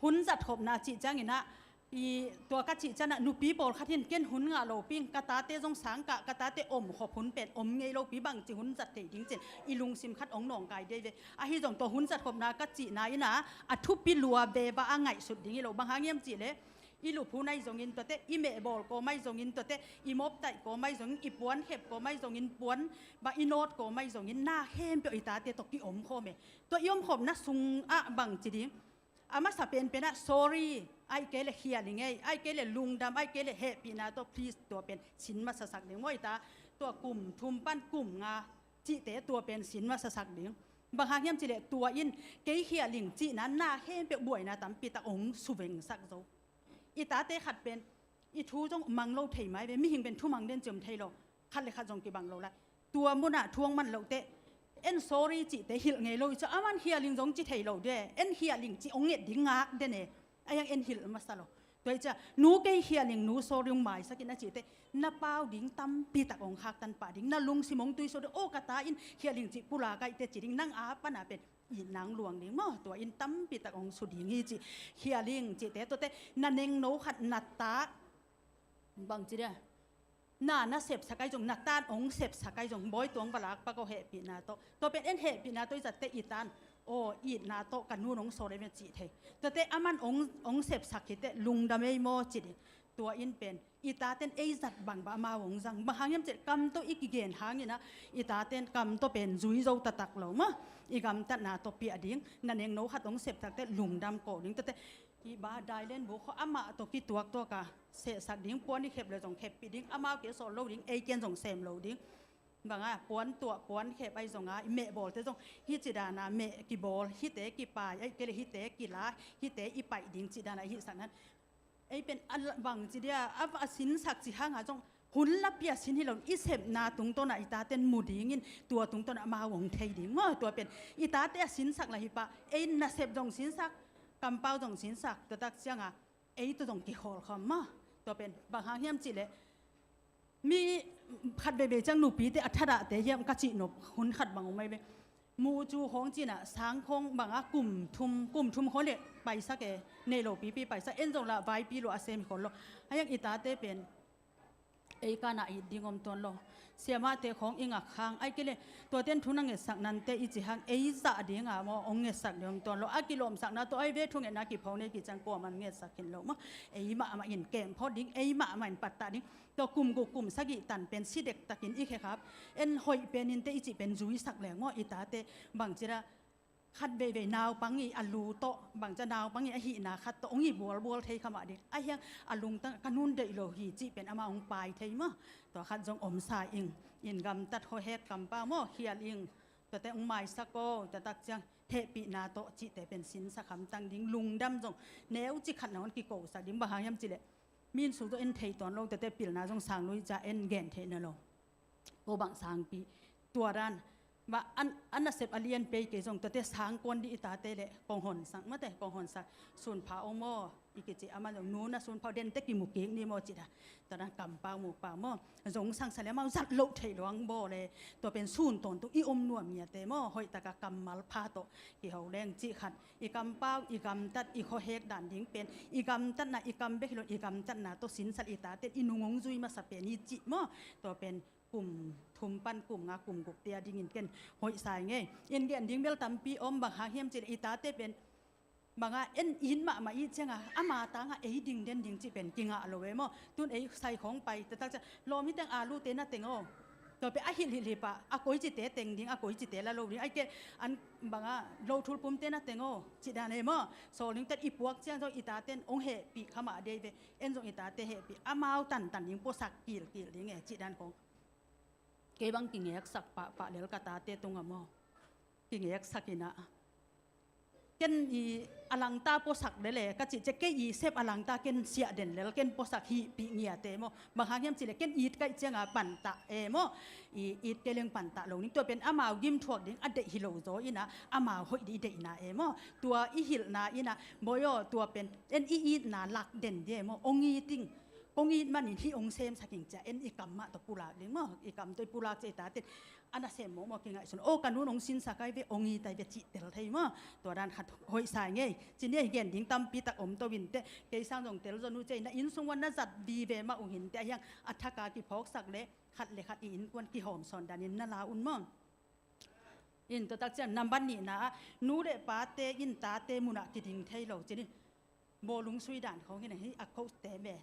hun zatkhopna cih ciangin ah, i tua ka cih ciangin ah nupi pawlkhat hin ken hun ngah lopi ing, ka tate zong sangkah, ka tate omkhop hun pen om ngei lopi, bangci hun zat thei ding cin i lungsim khat hong nawngkai dei ve. Ahi zong tua hun zatkhopna ka cihna in ah a thupi lua veva a ngaihsut ding hi lo. Bang hang hiam cih leh i luphu nai zongin tuate, i mehbawl kawmai zongin tuate, i mawptaih kawmai zongin, i puankhep kawmai zongin, puan bang i nawt kawmai zongin, na khempeuh i tate tawh kiomkhawm e. Tua i omkhopna sungah bangci ding, a masa penpen ah sorry, ahih kei leh khial ing ei, ahih kei leh lungdam, ahih kei leh hehpihna tawh please, tua pen sin masasak ding maw i ta. Tua kum thum pan kum nga cihte tua pen sin masasak ding. Bang hang hiam cih leh tua in kei khial ing cihna na khempeuh buaina tampi tak hong suvengsak zo. I tate khat pen i thu zong mang lo thei mai ve, mihing pen thumang den ciam thei lo, khat le khat zong kibang lo lai. Tua munah thu hong man loh teh, en sorry cihte hilh ngei lo i cia, aman khial ing zong ci thei lo de, en khial ing cih hong nget ding ngak den e, a hiang en hilh masa lo. Tua i cia nu kei khial ing, nu sorry hong maisak in a cih teh, na pau ding tampi tak hong khaktan pah ding, na lungsim hong tuisuak ding, aw ka ta in khial ing cih pulak ahih teh ci ding, nang a pana pen itna hong luang ding maw. Tua in tampi tak hong su ding hi cih khial ing cihte. Tuate na nengno khat na ta, bangci dia, na na sepsak ahi zong, na tan hong sepsak ahi zong, bawi, tua hong va lak pak aw hehpihna tawh. Tua pen en hehpihna tawh i zatte i tan, aw, itna tawh ka nun hong sawl ahi ve cih thei. Tuate aman hong, hong sepsak hi teh lungdam ei maw ci ding. Tua in pen i taten ei zat bangbang amau hong zang. Bang hang hiam cih leh kam tawh i kigen hangin ah, i taten kam tawh pen zui zo taktak lo maw. I gamtatna tawh piak ding, na nengno khat hong sepsak teh lungdam ko ding. Tuate i ba dailen bu khawng amah tawh kituaktuak a sehsak ding, puan i khep leh zong kheppih ding, amau kiang sawl lo ding, ei kiang zong sem lo ding. Bang a, puan tuah, puan khep ahi zong a, i meh bawlte zong hih ci dan a meh kibawl, hihte kipai, ahih kei leh hihte kila, hihte i paih ding cih dan a i hihsak nan. Ei pen a la-, bangci dia, a, a sinsak cih hang a zong hun la pia sin hi lo, i sepna tungtawn a i taten mu dingin, tua tungtawn a amau hong thei ding maw. Tua pen i tate a sinsak lah hi pah, ei nasep zong sinsak, kampau zong sinsak, tua tak ciang a ei tawh zong kikhawl khawm maw. Tua pen bang hang hiam cih leh mi khat veivei ciang nupite a thadahte hiam ka cih nop hun khat bang om ahi ve. Mucu khawng ci-in ah sang khawng bang a kum thum, kum thum khawng leh paisak e, nei lo pipi paisak, en zong lah vaipi lua a sem hi khawl lo. Ahih hang i tate pen ei kan ah it ding om tuan lo. Siamahte khawng i ngak hang, ahih kei leh tuaten thu na ngetsak nante i cih hang ei zah ding a maw, hong ngetsak ding om tuan lo. A kilawmsakna tawh ahi ve, thungetna kipho nei kik ciang kuaman ngetsak khin lo maw. Ei mahmah in kem phot ding, ei mahmah in pattah ding. Tua kum guk kum sagih tan pen si dektakin i khekhap, en hoih pen in teh i cih pen zuisak leng maw, i tate bangci dia, khat veivei naupang i a lu tawh, bangci dia naupang i a hihna khat tawh hong hi bualbual thei kha mah ding. Ahih hang a lungtang ka nun deih lo hi cih pen amah hong pai thei maw. Tua khat zong om sa ing. In gamtat khuahek kampau maw, khial ing. Tuate hong maisak aw, tua tak ciang hehpihna tawh cihte pen sinsak hamtang ding, lungdam zong neuci khat na hong kikosak ding. Bang hang hiam cih leh mi in suk zong en thei tuan lo, tuate pilna zong sang lui ciang en gen theih na lo. Ko bang sangpi, tua dan mah, an, a nasep a lian pei kei zong, tuate sang kuan dih i tate leh kong honsak mate, kong honsak. Sunpha aw maw i kici, amah zong nu na sunpha aw, den teh kimu kik ni maw ci dia. Tua dan kampau mupau maw, zong sangsa leh amau zat loh theih luang bawl e. Tua pen sun tawntung i om nuam ngiat e maw, hoih tak a kammal pha tawh kiho leng cih khat. I kampau, i gamtat, i khuahek dan ding pen, i gamtatna, i kam bek hi lo, i gamtatna tawh sinsak, i taten i nung hong zui masa pen hi cih maw. Tua pen kum thum pan kum nga, kum guk te a dingin ken hoih sa ing ei. In gen ding bel tampi om, bang hang hiam cih leh i tate pen bang a, en it mahmah i cih ciang a, ama tang a ei ding den ding cih pen kingah lo e maw. Tun ei sai khawng pai taktak ciang, lawm, hih teng alute na teng aw. Tua pen a hilh hilh hi pah, a koici te teng ding, a koici te la lo ding. Ahih kei leh an bang a, lo thulpum te na teng aw cih dan e maw. Sawl ding teh i puak ciang zong i taten hong hehpih kha mah dei ve. En zong i tate hehpih, amau tantan ding, puasak kilkil ding e cih dan khawng. Kei bang kingeksak pahpah lel ka tate tung a maw. Kingeksak in ah, ken i a langta puasak lel e ka cih ciang, kei i sep a langta ken siah den lel, ken puasak hihpih ngiat e maw. Bang hang hiam cih leh ken it ka hih ciang a pantah e maw. I it kei leng pantah lo ning. Tua pen amau gimthuak ding a deih hi lo zaw in ah, amau hoih ding i deihna e maw. Tua i hilhna in ah, bawi aw, tua pen en i itna lak den ding e maw. Hong it ing, kong it manin hih hong semsak ing ci a, en i kam mah tawh pulak ding maw. I kam tawh i pulak ciang i taten a nasem mawkmawk kingaihsun, aw, ka nun hong sinsak ahi ve, hong it ahi ve cih tel thei maw. Tua dan khat hoih sa ing ei. Ci ni, a gen ding tampi tak om to inteh, kei sang zong tel zaw nu ci ei. Na inn sung uah na zat vive mah uh inteh, ahih hang a thak a kiphawksak leh khat leh khat i innkuan kihawmsawn danin na la un maw. In tua tak ciang nambat nihna ah, nu leh pate in tate mun ah kiding thei lo ci ni. Bawlung sui dan khawng in ah, hih a coach te pen,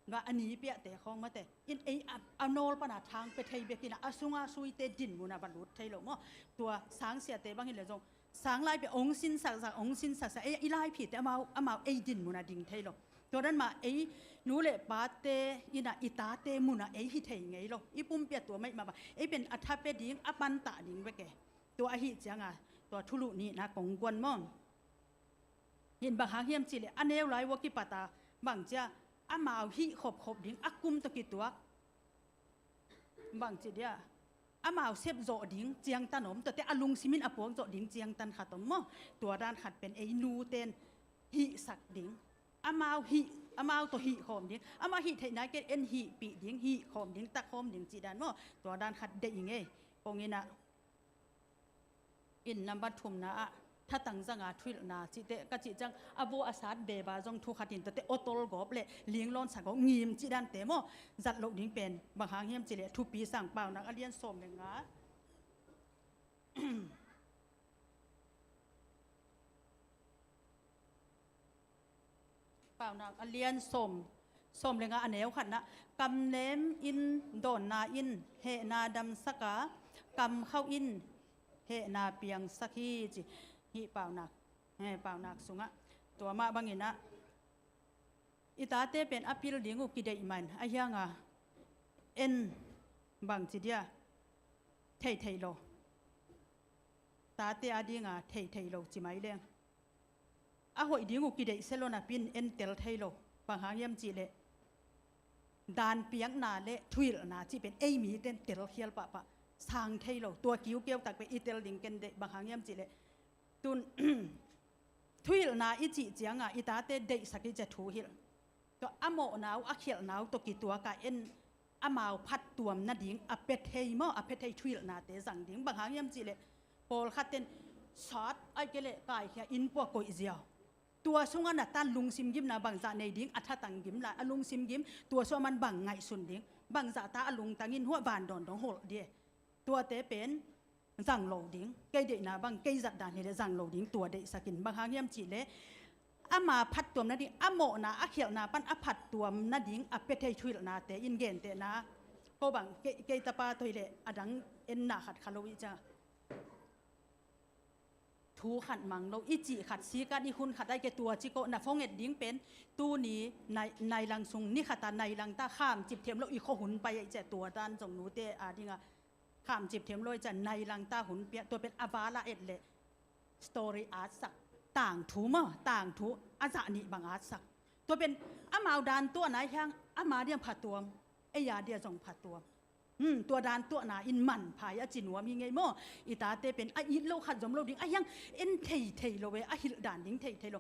va a ni piahte khawng mate in, ei a, a nawl pan a thang pia thei bek in ah, a sung a suite din mun ah va lut thei lo maw. Tua sang siate bang hi leh zong, sang lai pen hong sinsaksak, hong sinsaksak, ei i laiphite amau, amau ei din mun ah ding thei lo. Tua dan mah ei nu leh pate in ah i tate mun ah ei hi thei ngei lo. I pumpi ah tua mah hi mah bang, ei pen a thapia ding, a pantah ding bek e. Tua ahih ciang a, tua thulu nihna kong guan maw. In bang hang hiam cih leh a neu lai uah kipat a, bang ci a, amau hih khopkhop ding, a kum tawh kituak, bangci dia, amau sep zawh ding ciangtan om, tuate a lungsim in a puak zawh ding ciangtan khat om maw. Tua dan khat pen ei nuten hihsak ding, amau hih, amau tawh hih khawm ding, amau hih theihna kei en hihpih ding, hih khawm ding, tak khawm ding cih dan maw. Tua dan khat deih ing ei. Kong in ah, in nambat thumna ah, thatang zanga thuhilhna cihte ka cih ciang a vua a sat beba zong thu khatin tuate awtol gawp le linglawn sak gawp ngim cih dante maw, zat loh ding pen bang hang hiam cihleh thupi sang Paunak a lian sawm le nga. Paunak a lian sawm, sawm le nga a neu khatna, kamnem in dawnna in hehna damsaka, kamkhauh in hehna piangsak hi ci. Hih Paunak, he, Paunak sungah tua mah banginah i tate pen a pil ding uh kideih man a hianga en bangci dia theithei lo. Tate a dinga theithei lo ci mai leng a hoih ding uh kideih se lo napi-in en tel thei lo. Bang hang hiam cihleh daan piakna le thuhilhna cih pen ei mite in tel khial pahpah, sang thei lo. Tua kiukiau tak pen i tel ding ken deih. Bang hang hiam cihleh tun thuhilhna i cih cianga i tate deihsak i cia thuhilh. Tua a mawhna uh a khialhna uh tawh kituaka en amau phattuam nading a pia thei maw, a pia thei thuhilhnate zang ding. Bang hang hiam cihleh pawlkhat ten sat aih kei leh kaikhia inn puah koih ziau. Tua sungah na tan lungsim gimna bangzah nei ding, a thatang gim lai a lungsim gim, tua sungah man bang ngaihsun ding, bangzah ta a lungtang in huah vandawn dong holh dia. Tuate pen zang lo ding, kei deihna bang kei zat dan hileh zang lo ding, tua deihsakin. Bang hang hiam cihleh ama phattuam nading, a mawhna a khialhna pan a phattuam nading a pia thei thuhilhnate in gentehna. Ko bang kei, kei tapa tawh hileh a dang enna khat kha lo i cia. Thu khat mang lo, i cih khat sikan i hun khat ai ke tua ci ko na phone et ding pen tuni nai, nai lang sung ni khata nai lang ta kham cip thiam lo i kho hun pai ai cia, tua dan zong nute a dinga kham cip thiam lo i cia, nai lang ta hun pia, tua pen a vala et le story atsak, tangthu maw, tangthu a zah nih bang atsak. Tua pen amau dan tuah nai hiang, ama dia phatuam, ei a dia zong phatuam. Hmm, tua dan tuahna in manpha hi a ci nuam hi ngei maw? I tate pen a it lo khat zom lo ding, a hiang en thei thei lo e, a hilh dan ding thei thei lo.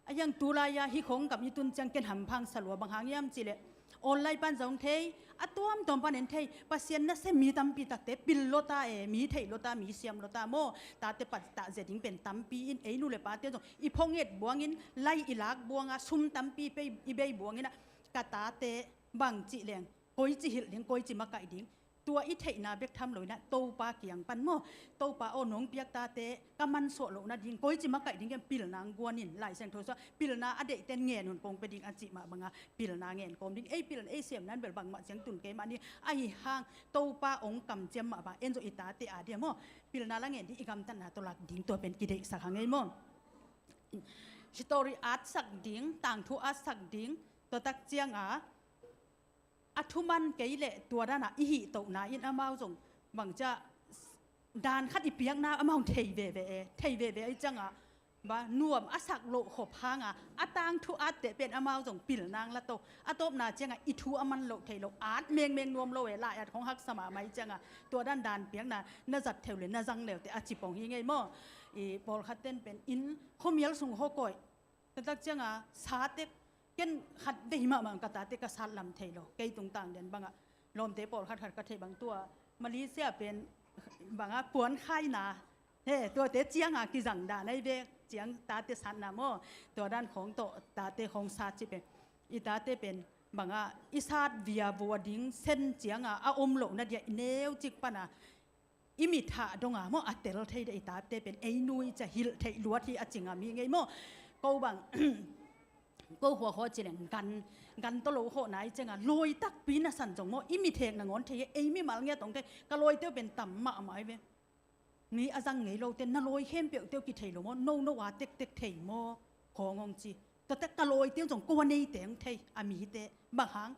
A hiang tulai-a hi khong kam i tun ciang ken hamphang salua, bang hang hiam cihleh online pan zong thei, a tuamtuam pan en thei, Pasian nasem mi tampi takte pil lo ta e, mi thei lo ta, mi siam lo ta maw? Tate pattah zia ding pen tampi in ei nu le pate zong i phone et buangin, lai i lak buanga sum tampi pei i bei buangin ah, ka tate bang cih leng koici hilh ding, koici makaih ding, tua i theihna bek tham loinah Topa kiang pan maw? Topa aw, nong piak tate ka mansuah loh nading koici makaih ding ken pilna ang guanin, Lai Siangtho sua pilna a deihten ngen hun kong pia ding a cih mah banga pilna ngen kawm ding. Ei pilna ei siamna in bel bangmah ciang tun kei mah ni, ahi hang Topa ong kamciam mah bang en zo i tate a dia maw? Pilna la ngen ding, i gamtatna tawh lak ding, tua pen kideihsak hang ei maw? Story atsak ding, tangthu atsak ding, tua tak cianga a thuman kei leh tua dana i hih tohna in amau zong bangcia dan khat i piakna amau thei veve e, thei veve i cianga ba nuam a sak loh khop hanga a tangthu atte pen amau zong pilna ang la to. A tawpna cianga i thu a man loh thei lo, at mengmeng nuam lo e, lai at khong haksa mahmah i cianga tua dan dan piakna na zat theu le na zang leute a ci pong hi ngei maw? I pawlkhat ten pen inn khuamial sung hawkawi Taktak cianga satek ken khat vei mahmah ka tate ka sat lam thei lo. Kei tungtang den bangah lawmte pawlkhat khat ka theih bang tua Malaysia pen bangah puan khaina he tuate cianga kizang dan ahi ve, ciang tate satna maw? Tua dan khawng tawh tate khawng sat ci pen i tate pen bangah i sat via vua ding sen cianga a om lohna dia i neu cik pana i mithah donga maw a tel thei deh i tate pen ei nui cia hilh theih luat hi a ci ngam hi ngei maw? Ko bang ko huakhawh ci leng gan, gan tawh lo khawh nai cianga lawi takpi na san zong maw i mithek nangawn thei hi, ei mimal ngiat hong thei. Ka lawite uh pen tam mahmah hi ve. Mi a zang ngei lote na lawi khempeuhte uh kithei lo maw? No no a tektek thei maw? Khawng hong ci. Tuate ka lawite uh zong ko a neite hong thei a mite. Bang hang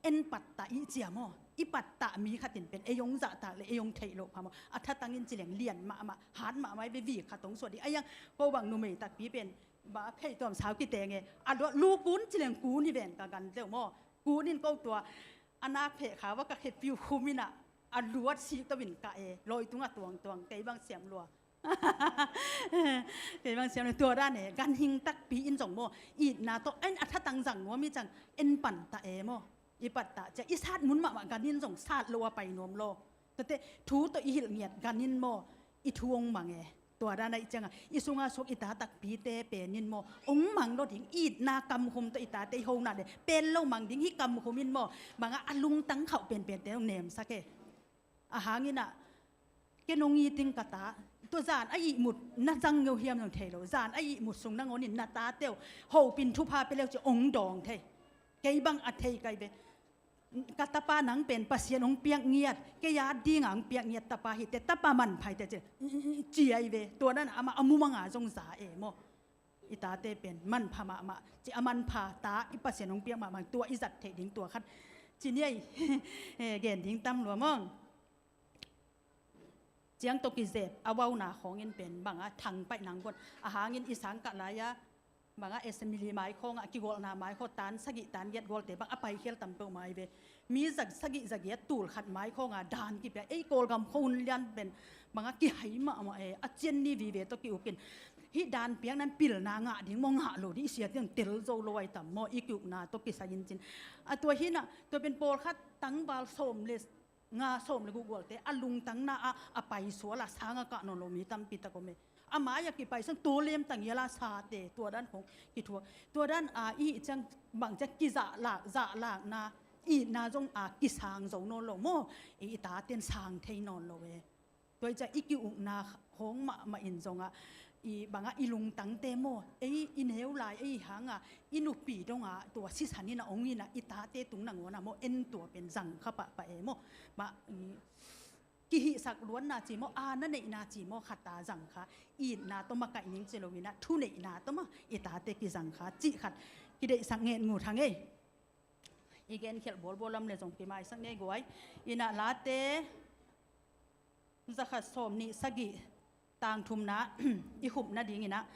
en pattah i cia maw? I pattah mi khatin pen ei hong zahtak le ei hong theih loh pha maw? A thatangin ci leng lian mahmah, hat mahmah i ve, vik khat hong suah ding. A hiang ko bang numei takpi pen ba phei tuam sau kiteng e, a luat lu kun ci leng kun i ven ka gan teuh maw? Kun in ko tua a nak pheh kha va ka khepiu khum inah a luat sik tawin ka e, lawi tungah tuangtuang kei bang siam lua. Kei bang siam lua tua dan e, ganhing takpi in zong maw? Itna tawh en a thatang zang nuam i cang en pantah e maw? I pattah cia i sat mun mahmah ganin zong sat lo a pai nuam lo. Tate thu tawh i hilh ngiat ganin maw i thu hong mang e. Tua dan ahih ciangah i sungah suak i ta takpite pen in maw, hong mang lo ding, itna kamkhum tawh i tate i hona le pel lo mang ding hi kamkhum in maw, bangah a lungtang khauh penpente hong nemsak e. A hang inah, ken hong it ing ka ta, tua zan a ihmut na zang ngeu hiam zong thei lo, zan a ihmut sung nangawnin na tate uh hopin thupha pia le uh ci hong dawng thei. Kei bang a thei kai ve. Ka tapa nang pen Pasian hong piak ngiat, kei a dinga hong piak ngiat tapa hi teh, tapa manpha hi teh ci, ci ai ve. Tua dan amah a mumanga zong za e maw. I tate pen manpha mahmah ci, a manpha ta i Pasian hong piak mahmah, tua i zat theih ding tua khat ci ni ai. Eh, gen ding tam lua maw. Ciang tawh kizep a uauna khawngin pen bangah thangpaih nang guan a hangin i sangkah lai-a bangah assembly mai khawngah kigolhna mai khaw tan sagih tan giat gualte bang a paikhel tam peuhmah ai ve. Mi za sagih za giat tul khat mai khawnga dan kipia ei Kawlgam khua hun lian pen bangah kihai mahmah e, a cian ni vive tawh ki-ukin hih dan piakna in pilna ngah ding maw, ngah lo ding, i sia tiang tel zo lo ai tam maw, i ki-ukna tawh kisai in cin. A tua hinah tua pen pawlkhat tangval sawm le nga sawm le guh gualte a lungtangna ah a paisual a sang a kah nawn lo mi tampi tak om e. A mai-ah kipaisang tawlem tangial a sate tua dan khong kithuak. Tua dan a i ciang bang ciang kizahlak zahlakna itna zong a kisang zo nawn lo maw. I, i taten sang thei nawn lo e. Tua i ciang i ki-ukna khong mahmah in zongah i bangah i lungtangte maw, ei i neu lai ei hanga i nupi dongah tua sisan inah hong inah i tate tung nangawnah maw, en tua pen zangkha pahpah e maw. Mah, i, kihihsak luanna ci maw, a na neihna ci maw, khata zangkha, itna tawh makaih ning ci lo inah thuneihna tawh maw i tate kizangkha cih khat kideihsak ngen ngut hang ei. I genkhelh bawlbawl lam le zong kimaisak ngei guai. Inah Late zakhat sawm nih sagih tang thumna i khupna dinginah,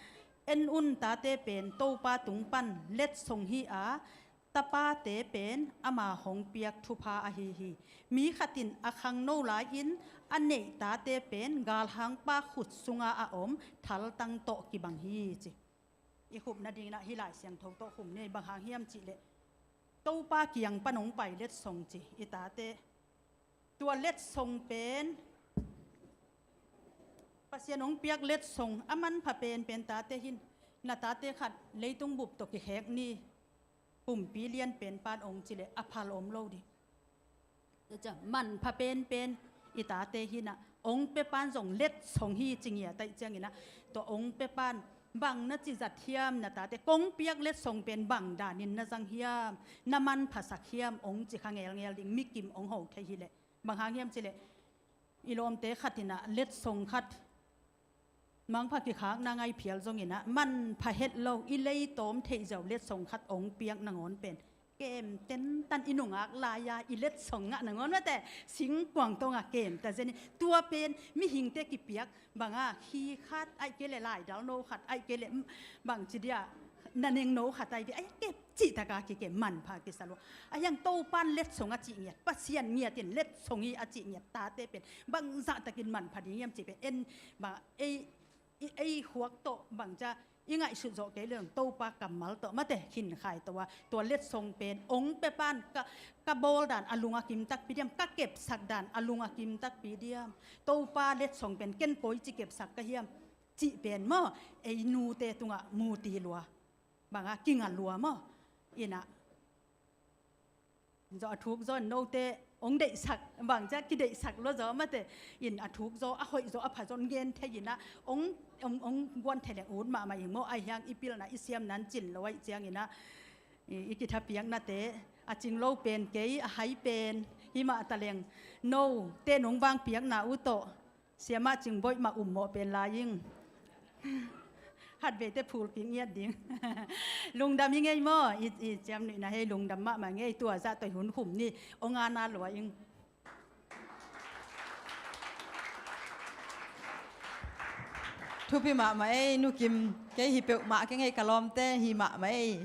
en un, tate pen Topa tung pan letsong hi a, tapate pen ama hong piak thupha ahi hi. Mi khatin a khangno lai-in a neih tate pen galhangpa khut sunga a om thaltang tawh kibang hi ci. I khupna dinginah hih Lai Siangtho tawh khum ni, bang hang hiam cihleh Topa kiang pan hong pai letsong ci i tate. Tua letsong pen Pasian hong piak letsong a manpha penpen tate hin, na tate khat leitung bup tawh kikhek ni, pumpi lian pen pan hong cileh a phal om lo ding. Tua ciang manpha penpen i tate hinah hong pia pan zong letsong hi ci ngiat ahih cianginah, tua hong pia pan bang na ci zat hiam, na tate kong piak letsong pen bang danin na zang hiam, na manphasak hiam hong ci kha ngelngel ding, mikim hong ho thei hileh. Bang hang hiam cileh i lawmte khat inah letsong khat mangpha kikhakna ngai phial zonginah manpha het lo, i leitawm theih ziau letsong khat hong piak nangawn pen kem tentan, i nungak lai-a i letsong ngah nangawn mate singkuang tawngah kem ta zen in, tua pen mihingte kipiak banga khi khat ahih kei leh laidal no khat ahih kei leh bangci dia naneng no khat ai ve, ai kep cihtaka kikem, manpha kisa lua. A hiang Topan letsong a cih ngiat, Pasian ngiatin letsong hi a cih ngiat tate pen bangzahtakin manpha ding hiam cih pen en bang ei, ei khuak tawh bangcia i ngaihsut zawh kei leng Topa kammal tawh mate khinkhai tawh a, tua letsong pen hong pia pan ka, ka bawl dan a lung a kim takpi diam, ka kepsak dan a lung a kim takpi diam, Topa letsong pen ken koici kepsak ka hiam cih pen maw, ei nute tungah muti lua, banga kinga lua maw. Inah zaw a thuk zaw in note hong deihsak, bangcia kideihsak lua zaw mate in a thuk zaw, a hoih zaw, a pha zaw gen thei inah hong, hong, hong guan thei leng ut mahmah ing maw. Ai hiang i pilna i siamna in cin lo ahih cianginah i, i kithapiaknate a cing lo pen kei, a hai pen himah taleng note nong vangpiakna uh tawh Siamah Cingboih mah ummawh pen lai ing. Khatveite phul kik ngiat ding. Lungdam i ngei maw? I, i ciamnuihna hei lungdam mahmah ngei, tua zah tawh i hun khum ni. Ong ana lua ing. Thupi mahmah ei, Nu Kim, kei hi peuhmah kei ngei, ka lawmte hi mahmah ei.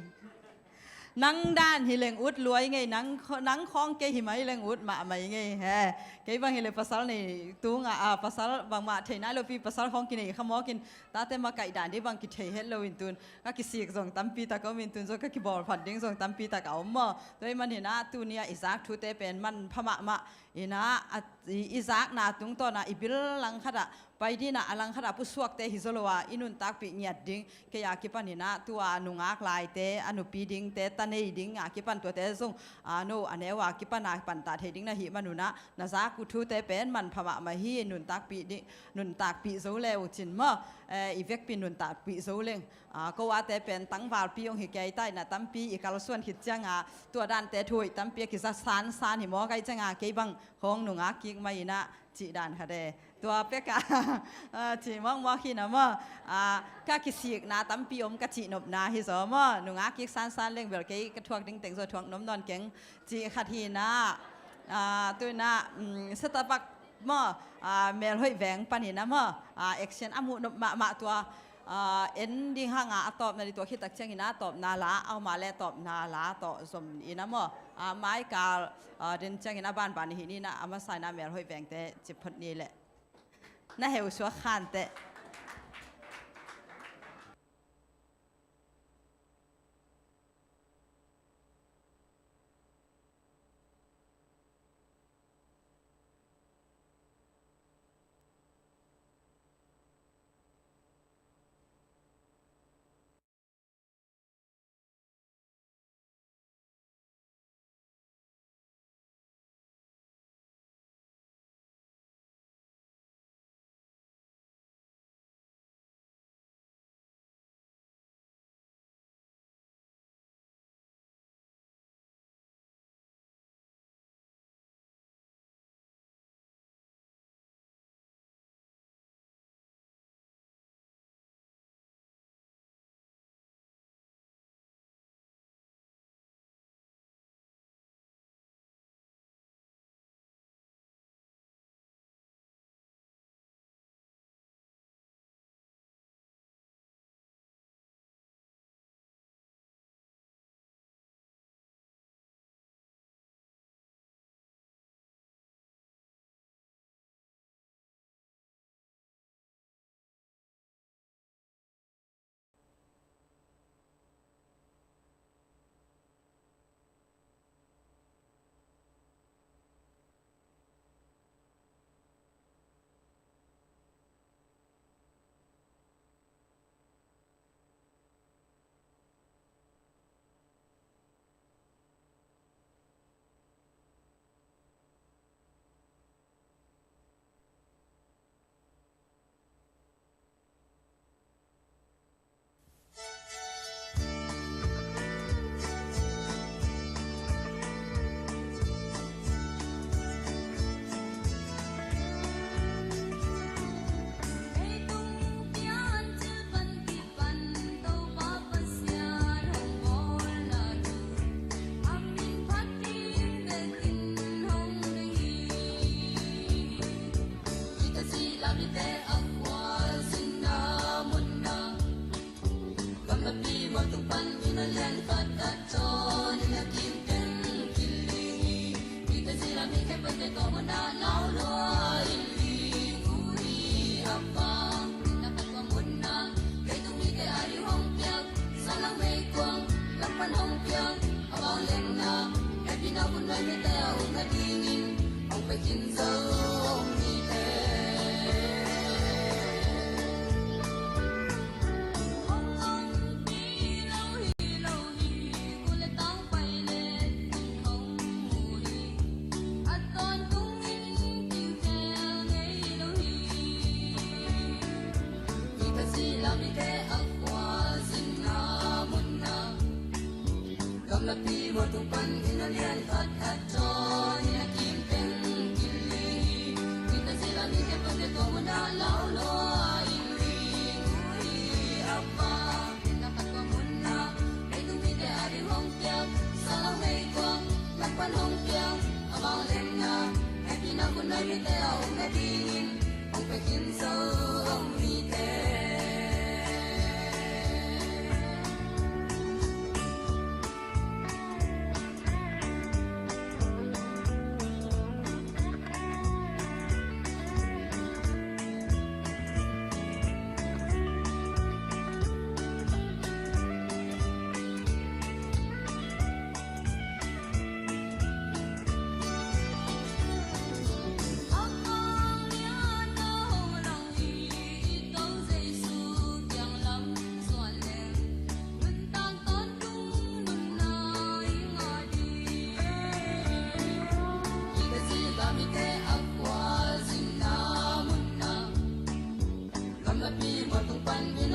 Nang dan hi leng ut luai ngei, nang kho-, nang khawng kei hi mai leng ut mahmah ngei he. Kei bang hi le pasal nei tunga, a, pasal bangmah thei nai lopi, pasal khawng kinei kha mawkin, tate makaih dan dih bang kithei het lo in tun ka kisik zong tampi tak om in tun zong ka kibawlphat ding zong tampi tak a om maw. Tua ahih manin ah tuni-ah i zak thute pen manpha mahmah Inah, a, i, i zakna tungtawn ah i bil langkhat ah pai ding inah, a langkhat ah pusuakte hi zaw lo a, i nuntakpih ngiat ding. Kei a kipan inah, tua nungak laite, a nupi dingte, ta nei ding a kipan tuate zong, a, no a neu a kipan a pantah thei ding na hih man un ah, na zak uh thute pen manpha mahmah hi, nuntakpih ding, nuntakpih zo le uh cin maw, eh, i vekpi nuntakpih zo leng. A, ko ate pen tangvalpi hong hi kei ta inah, tampi i kalsuan khit ciang a, tua dante thu hoih tampi a kiza sansan hi maw, kai ciang a kei bang hong nungak kik mah inah, cih dan khat e. Tua pek a, a, cih mawkmawk hi na maw. A, ka kisikna tampi om ka cih nopna hi zaw maw. Nungak kik sansan leng bel kei ka thuak ding teng zaw thuak nuam nawn keng, cih khat hi na. A, tu inah, um, Setapak maw, a, Melhoih veng pan inah maw, a, action a muh nop mahmah tua, a, en ding hang a, a tawpna ding tua khit tak ciang inah a tawpna la, a om a leh tawpna la tawh zom inah maw, a, maikal, a, den ciang inah banban hi ni inah, a masa inah Melhoih vengte cih phot ni leh. Na heu suak khanteh.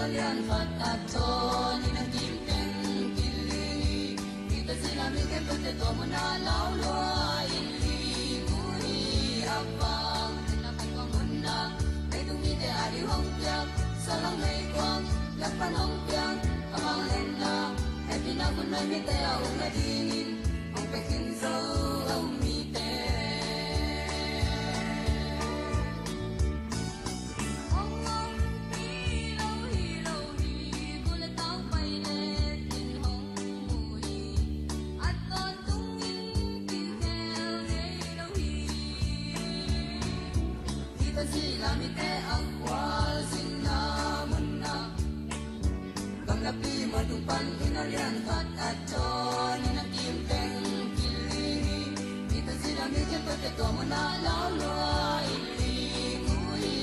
Lian khat a tawnin a kim teng kili. Mite zila mi khempeuhte tua munah lau lua in li mu hi a vang. Tina khat tua munah leitung mite a ding hong piak. Salang meikuang lakpan hong piak. A vang lenna hehpihna hun nai mite a um nadingin hong pia khin zo a um mite. Gamlapi mual tung pan inn a lian khat a tawnin a kim teng kili hi. Mite zila mi khempeuhte tua munah lau lua in li mu hi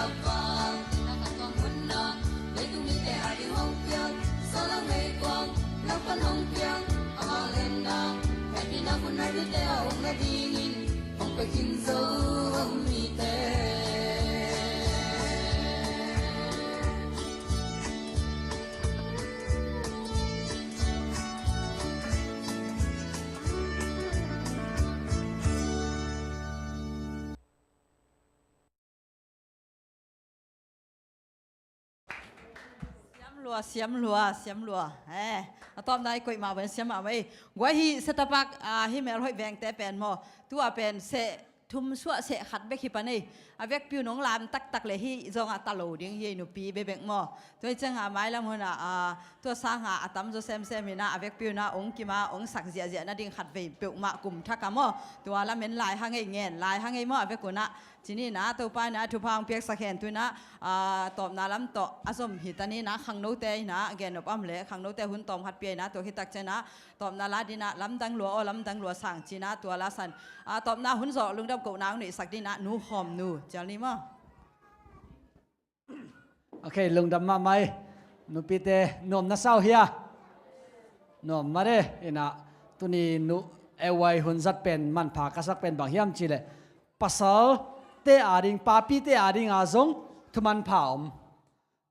a vang. Tina khat tua munah leitung mite a ding hong piak. Salang meikuang lakpan hong piak. A vang lenna hehpihna hun nai mite a um nadingin hong pia khin zo a um mite. Siam lua, siam lua, siam lua. Eh, a tawpna i koih mah ven siam mah mah ei. Guai hi Setapak, ah, hi Melhoih vengte pen maw. Tua pen seh thum suah seh khat bek hi pan ei. A vekpi un hong lam taktak le hi zongah ta lo ding hi ei nupi bebek maw. Tua hi ciangah mailam hunah, ah, tua sangah a tamzaw semsem hinah a vekpi unah hong kima hong sak ziahziah nading khat vei peuhmah kum thak a maw. Tua lamen lai hang ei, ngen lai hang ei maw a vek unah. Ci ni na, Topa na thupha hong piaksak hen. Tu na, ah, tawpna lam tawh a zom hi ta ni na, khangnote na, gen nop a om leh khangnote hun tawm khat pia na, tua khit tak ciang na, tawpna la ding na, lamdang lua aw, lamdang lua sang ci na, tua la san, ah, tawpna hun zawh lungdam kohna hong neihsak ding na, Nu Khawm Nu, cial ni maw. Ok, lungdam mahmah ei. Nupite nuam na sa uh hia? Nuam mah de. Inah tuni nu, A Y hun zat pen manpha ka sak pen bang hiam cih leh, pasalte ading, papite adinga zong thumanpha om.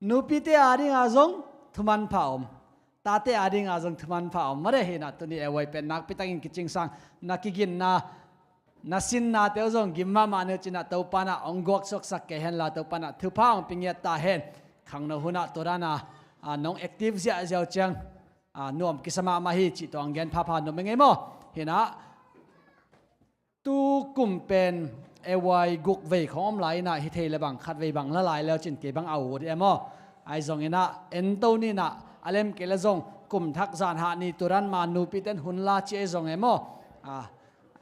Nupite adinga zong thumanpha om. Tate adinga zong thumanpha om. Mah de hinah tuni A Y pen nakpi takin kicingsang, na kiginna, na sinnate uh zong gim mahmah ni uh cinah Topa nah hong guaksuaksak kei henla Topa nah thupha hong pia ngiat ta hen. Khangno hunah tua dana, ah, nong active ziahziah uh ciang, ah, nuam kisa mahmah hi cih tua hong gen phapha nuam ing ei maw. Hinah tu kum pen A Y guk vei khong om lai inah hi thei le bang khat vei bang la lai le uh cin kei bang a ut e maw. Ahi zong inah ento ni nah, a lem kei le zong kum thak zan hah ni tua dan ma nupite in hun la ci ahi zong e maw. Ah,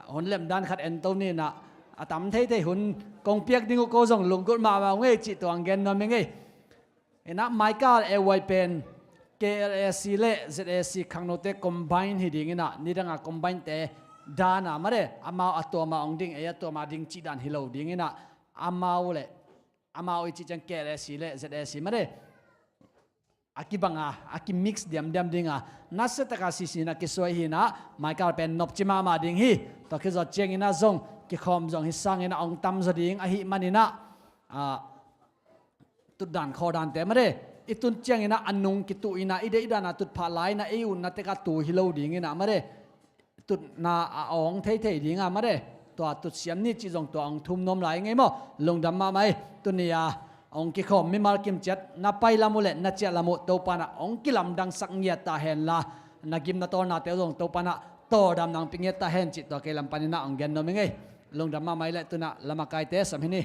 hun lemdan khat ento ni nah, a tam theithei hun kong piak ding uh ko zong lunggulh mahmah ung ei cih tua hong gen nuam ing ei. Inah Michael A Y pen K L A C le Z A C khangnote combine hi ding inah, nidanga combine te dana mah de, amau a tuama hong ding, ei a tuama ding cih dan hi lo ding inah, amau le amau i cih ciang K L A C le Z A C mah de, a kibanga, a kimix diamdiam dinga, nasia taka sisi na kisuai hinah, Michael pen nopci mahmah ding hi. Tua khit zawh ciang inah zong kikhawm zong hi sang inah hong tamzaw ding ahih man inah, ah, tutdan khawldante mah de, i tun ciang inah a nung kituh inah, i deih i dana tutphah lai inah, i utna teka tu hi lo ding inah mah de, tutna a awng theithei dinga mah de, tua tutsiam ni cih zong tua hong thum nuam lai ing ei maw. Lungdam mahmah ei. Tuni a hong kikhawm mimal kimciat na pai lam uh le na ciah lam uh Topa nah hong kilamdangsak ngiat ta henla, na gimna tawlnate uh zong Topa nah tawldamna hong pia ngiat ta hen cih tua kei lam pan inah hong gen nuam ing ei. Lungdam mahmah ei le tunah lamakaite sam hi ni.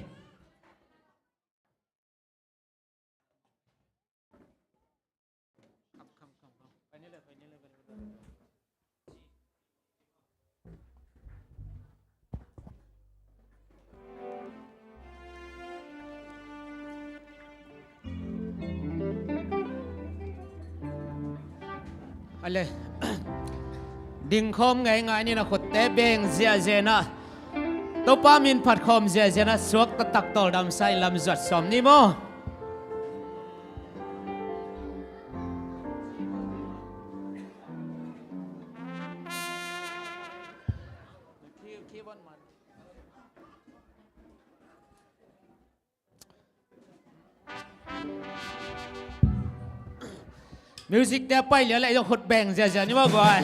Ale. Dingkhawm ngeingai ni na khutte beng ziahziah na. Topa min phatkhawm ziahziah na suak taktak tawldamsa in lam zuat sawm ni maw. Music te a pai lian leh zong khut beng ziazia ni maw guai.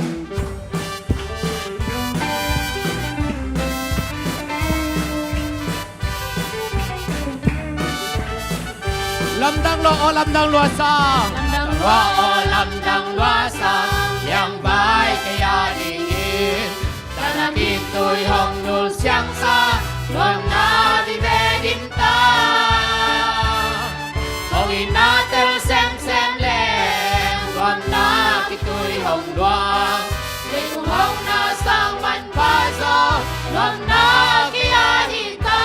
Lamdang lua aw, lamdang lua sang. Lamdang lua aw, lamdang lua sang. Hiang vai kei a dingin tana kintui hong nul siang sa, nuamna vive dim ta. Hong itna tel semsem leng, nuamna kintui hong luang. Leitung hong na sang manpha zaw, nuamna kia hi ta.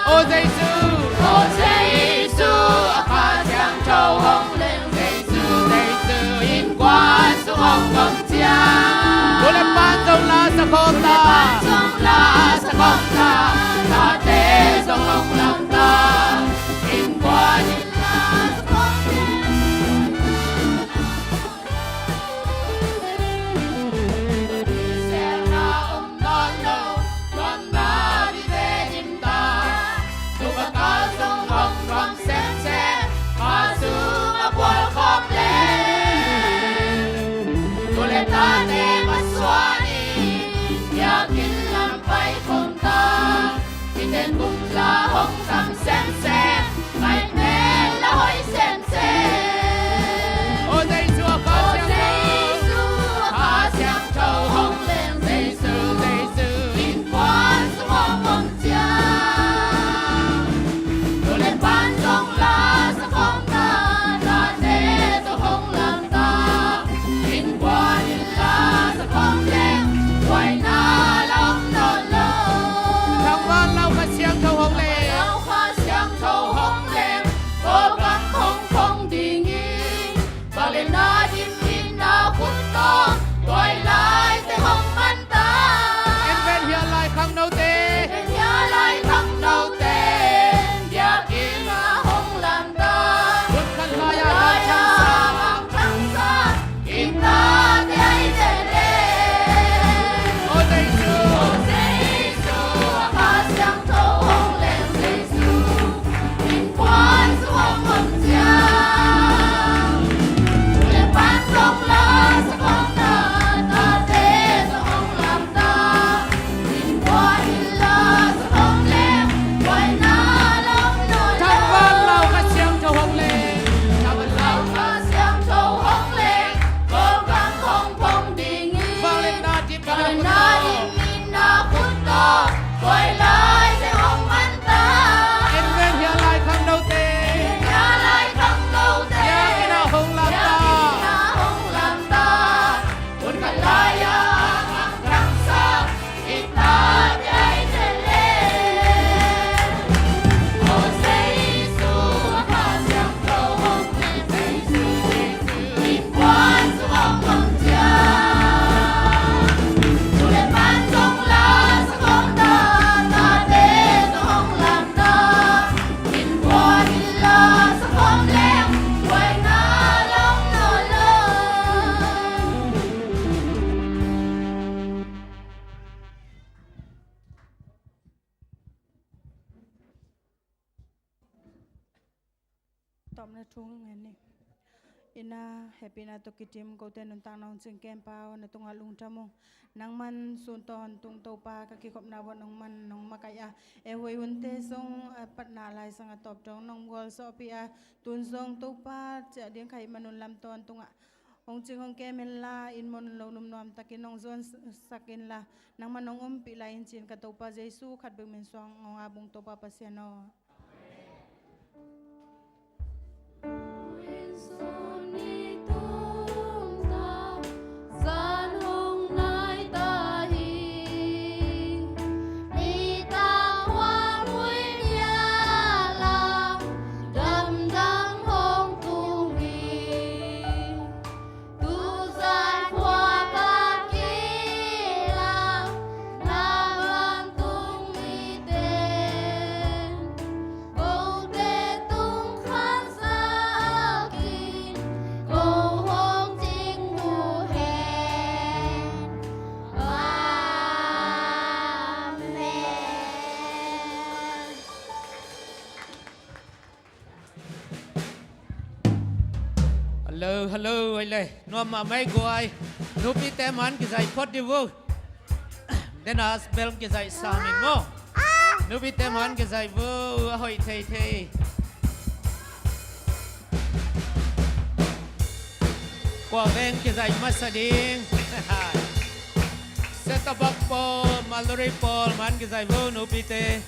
Aw Jesu, aw Jesu, a Kha Siangtho hong leng Jesu, Jesu, innkuan sung hong om ciang. Tu le pan zong la sa khawm ta. Tu le pan zong la sa khawm ta. Tate zong hong lam ta. Innkuan in la sa khawm ta. Selna om nawn lo, nuamna vive dim ta. Tupa kal sung hong nuam semsem, kha sung a bual khawm leng. Tu le tate masuan in, biakinn lam pai khawm ta. Miten kum la hong sam semsem, ngaih mel la hoih semsem. Aw Jesu, a Kha Siangtho. Aw Jesu, a Kha Siangtho hong leng Jesu, Jesu, innkuan sung hong om ciang. Tu le pan zong la sa khawm ta, tate zong hong lam ta. Innkuan in la sa khawm leng, buaina la om nawn lo. Thangvan lau Kha Siangtho hong leng. Lau Kha Siangtho hong leng, Kawlgam hong phong ding hi. Vangliatna dim itna khut tawh, tuailaite hong man ta. En ven hiah lai khangnote. En ven hiah lai khangnote. Biakinn ah hong lam ta. Hun khat lai-ah hong thangsak. Hong thangsak. Innkuan te ai te le. Aw Jesu. Aw Jesu, a Kha Siangtho hong leng Jesu. Innkuan sung hong om ciang. Tu le pan zong la sa khawm ta, tate zong hong lam ta. Innkuan in la sa khawm leng, buaina la om nawn lo. Thangvan lau Kha Siangtho hong leng. Thangvan lau Kha Siangtho hong leng, Kawlgam hong phong ding hi. Vangliatna dim itna khut tawh. Vangliatna dim itna khut tawh, tuailaite hong man ta. En ven hiah lai khangnote. En ven hiah lai khangnote. Biakinn ah hong lam ta. Biakinn ah hong lam ta. Hun khat lai-ah hong thangsak. Innkuan te ai te le. Aw Jesu, a Kha Siangtho hong leng Jesu, Jesu. Tawpna thu ngen ni. Inn ah hehpihna tawh kidim kote nuntakna hong cing kem pa aw, na tungah lungdam ung. Nangman sun tawntung Topa, ka kikhopna vuah nangman nong makaih a, e huai hunte zong a patna laisang a tawp dong nong gualzawhpih a, tun zong Topa ciah ding ka hih manun lam tawntungah hong cing hong kem inla, inn mun lo num nuamtakin hong zuansak inla, nangman hong ompih lai in ci-in ka Topa Jesu khat bek min suang hong ap ung Topa Pasian aw. Tuzan khua ka kilang, na vantung mite Hello, hello, ai le. Nuam mahmah ei guai. Nupite man kizaih phot dih vo. Dena bel kizaih sam in maw. Nupite man kizaih vo, a hoih theithei. Kua veng kizaih masa ding? Set-top box pawl, Mallory pawl man kizaih vo nupite.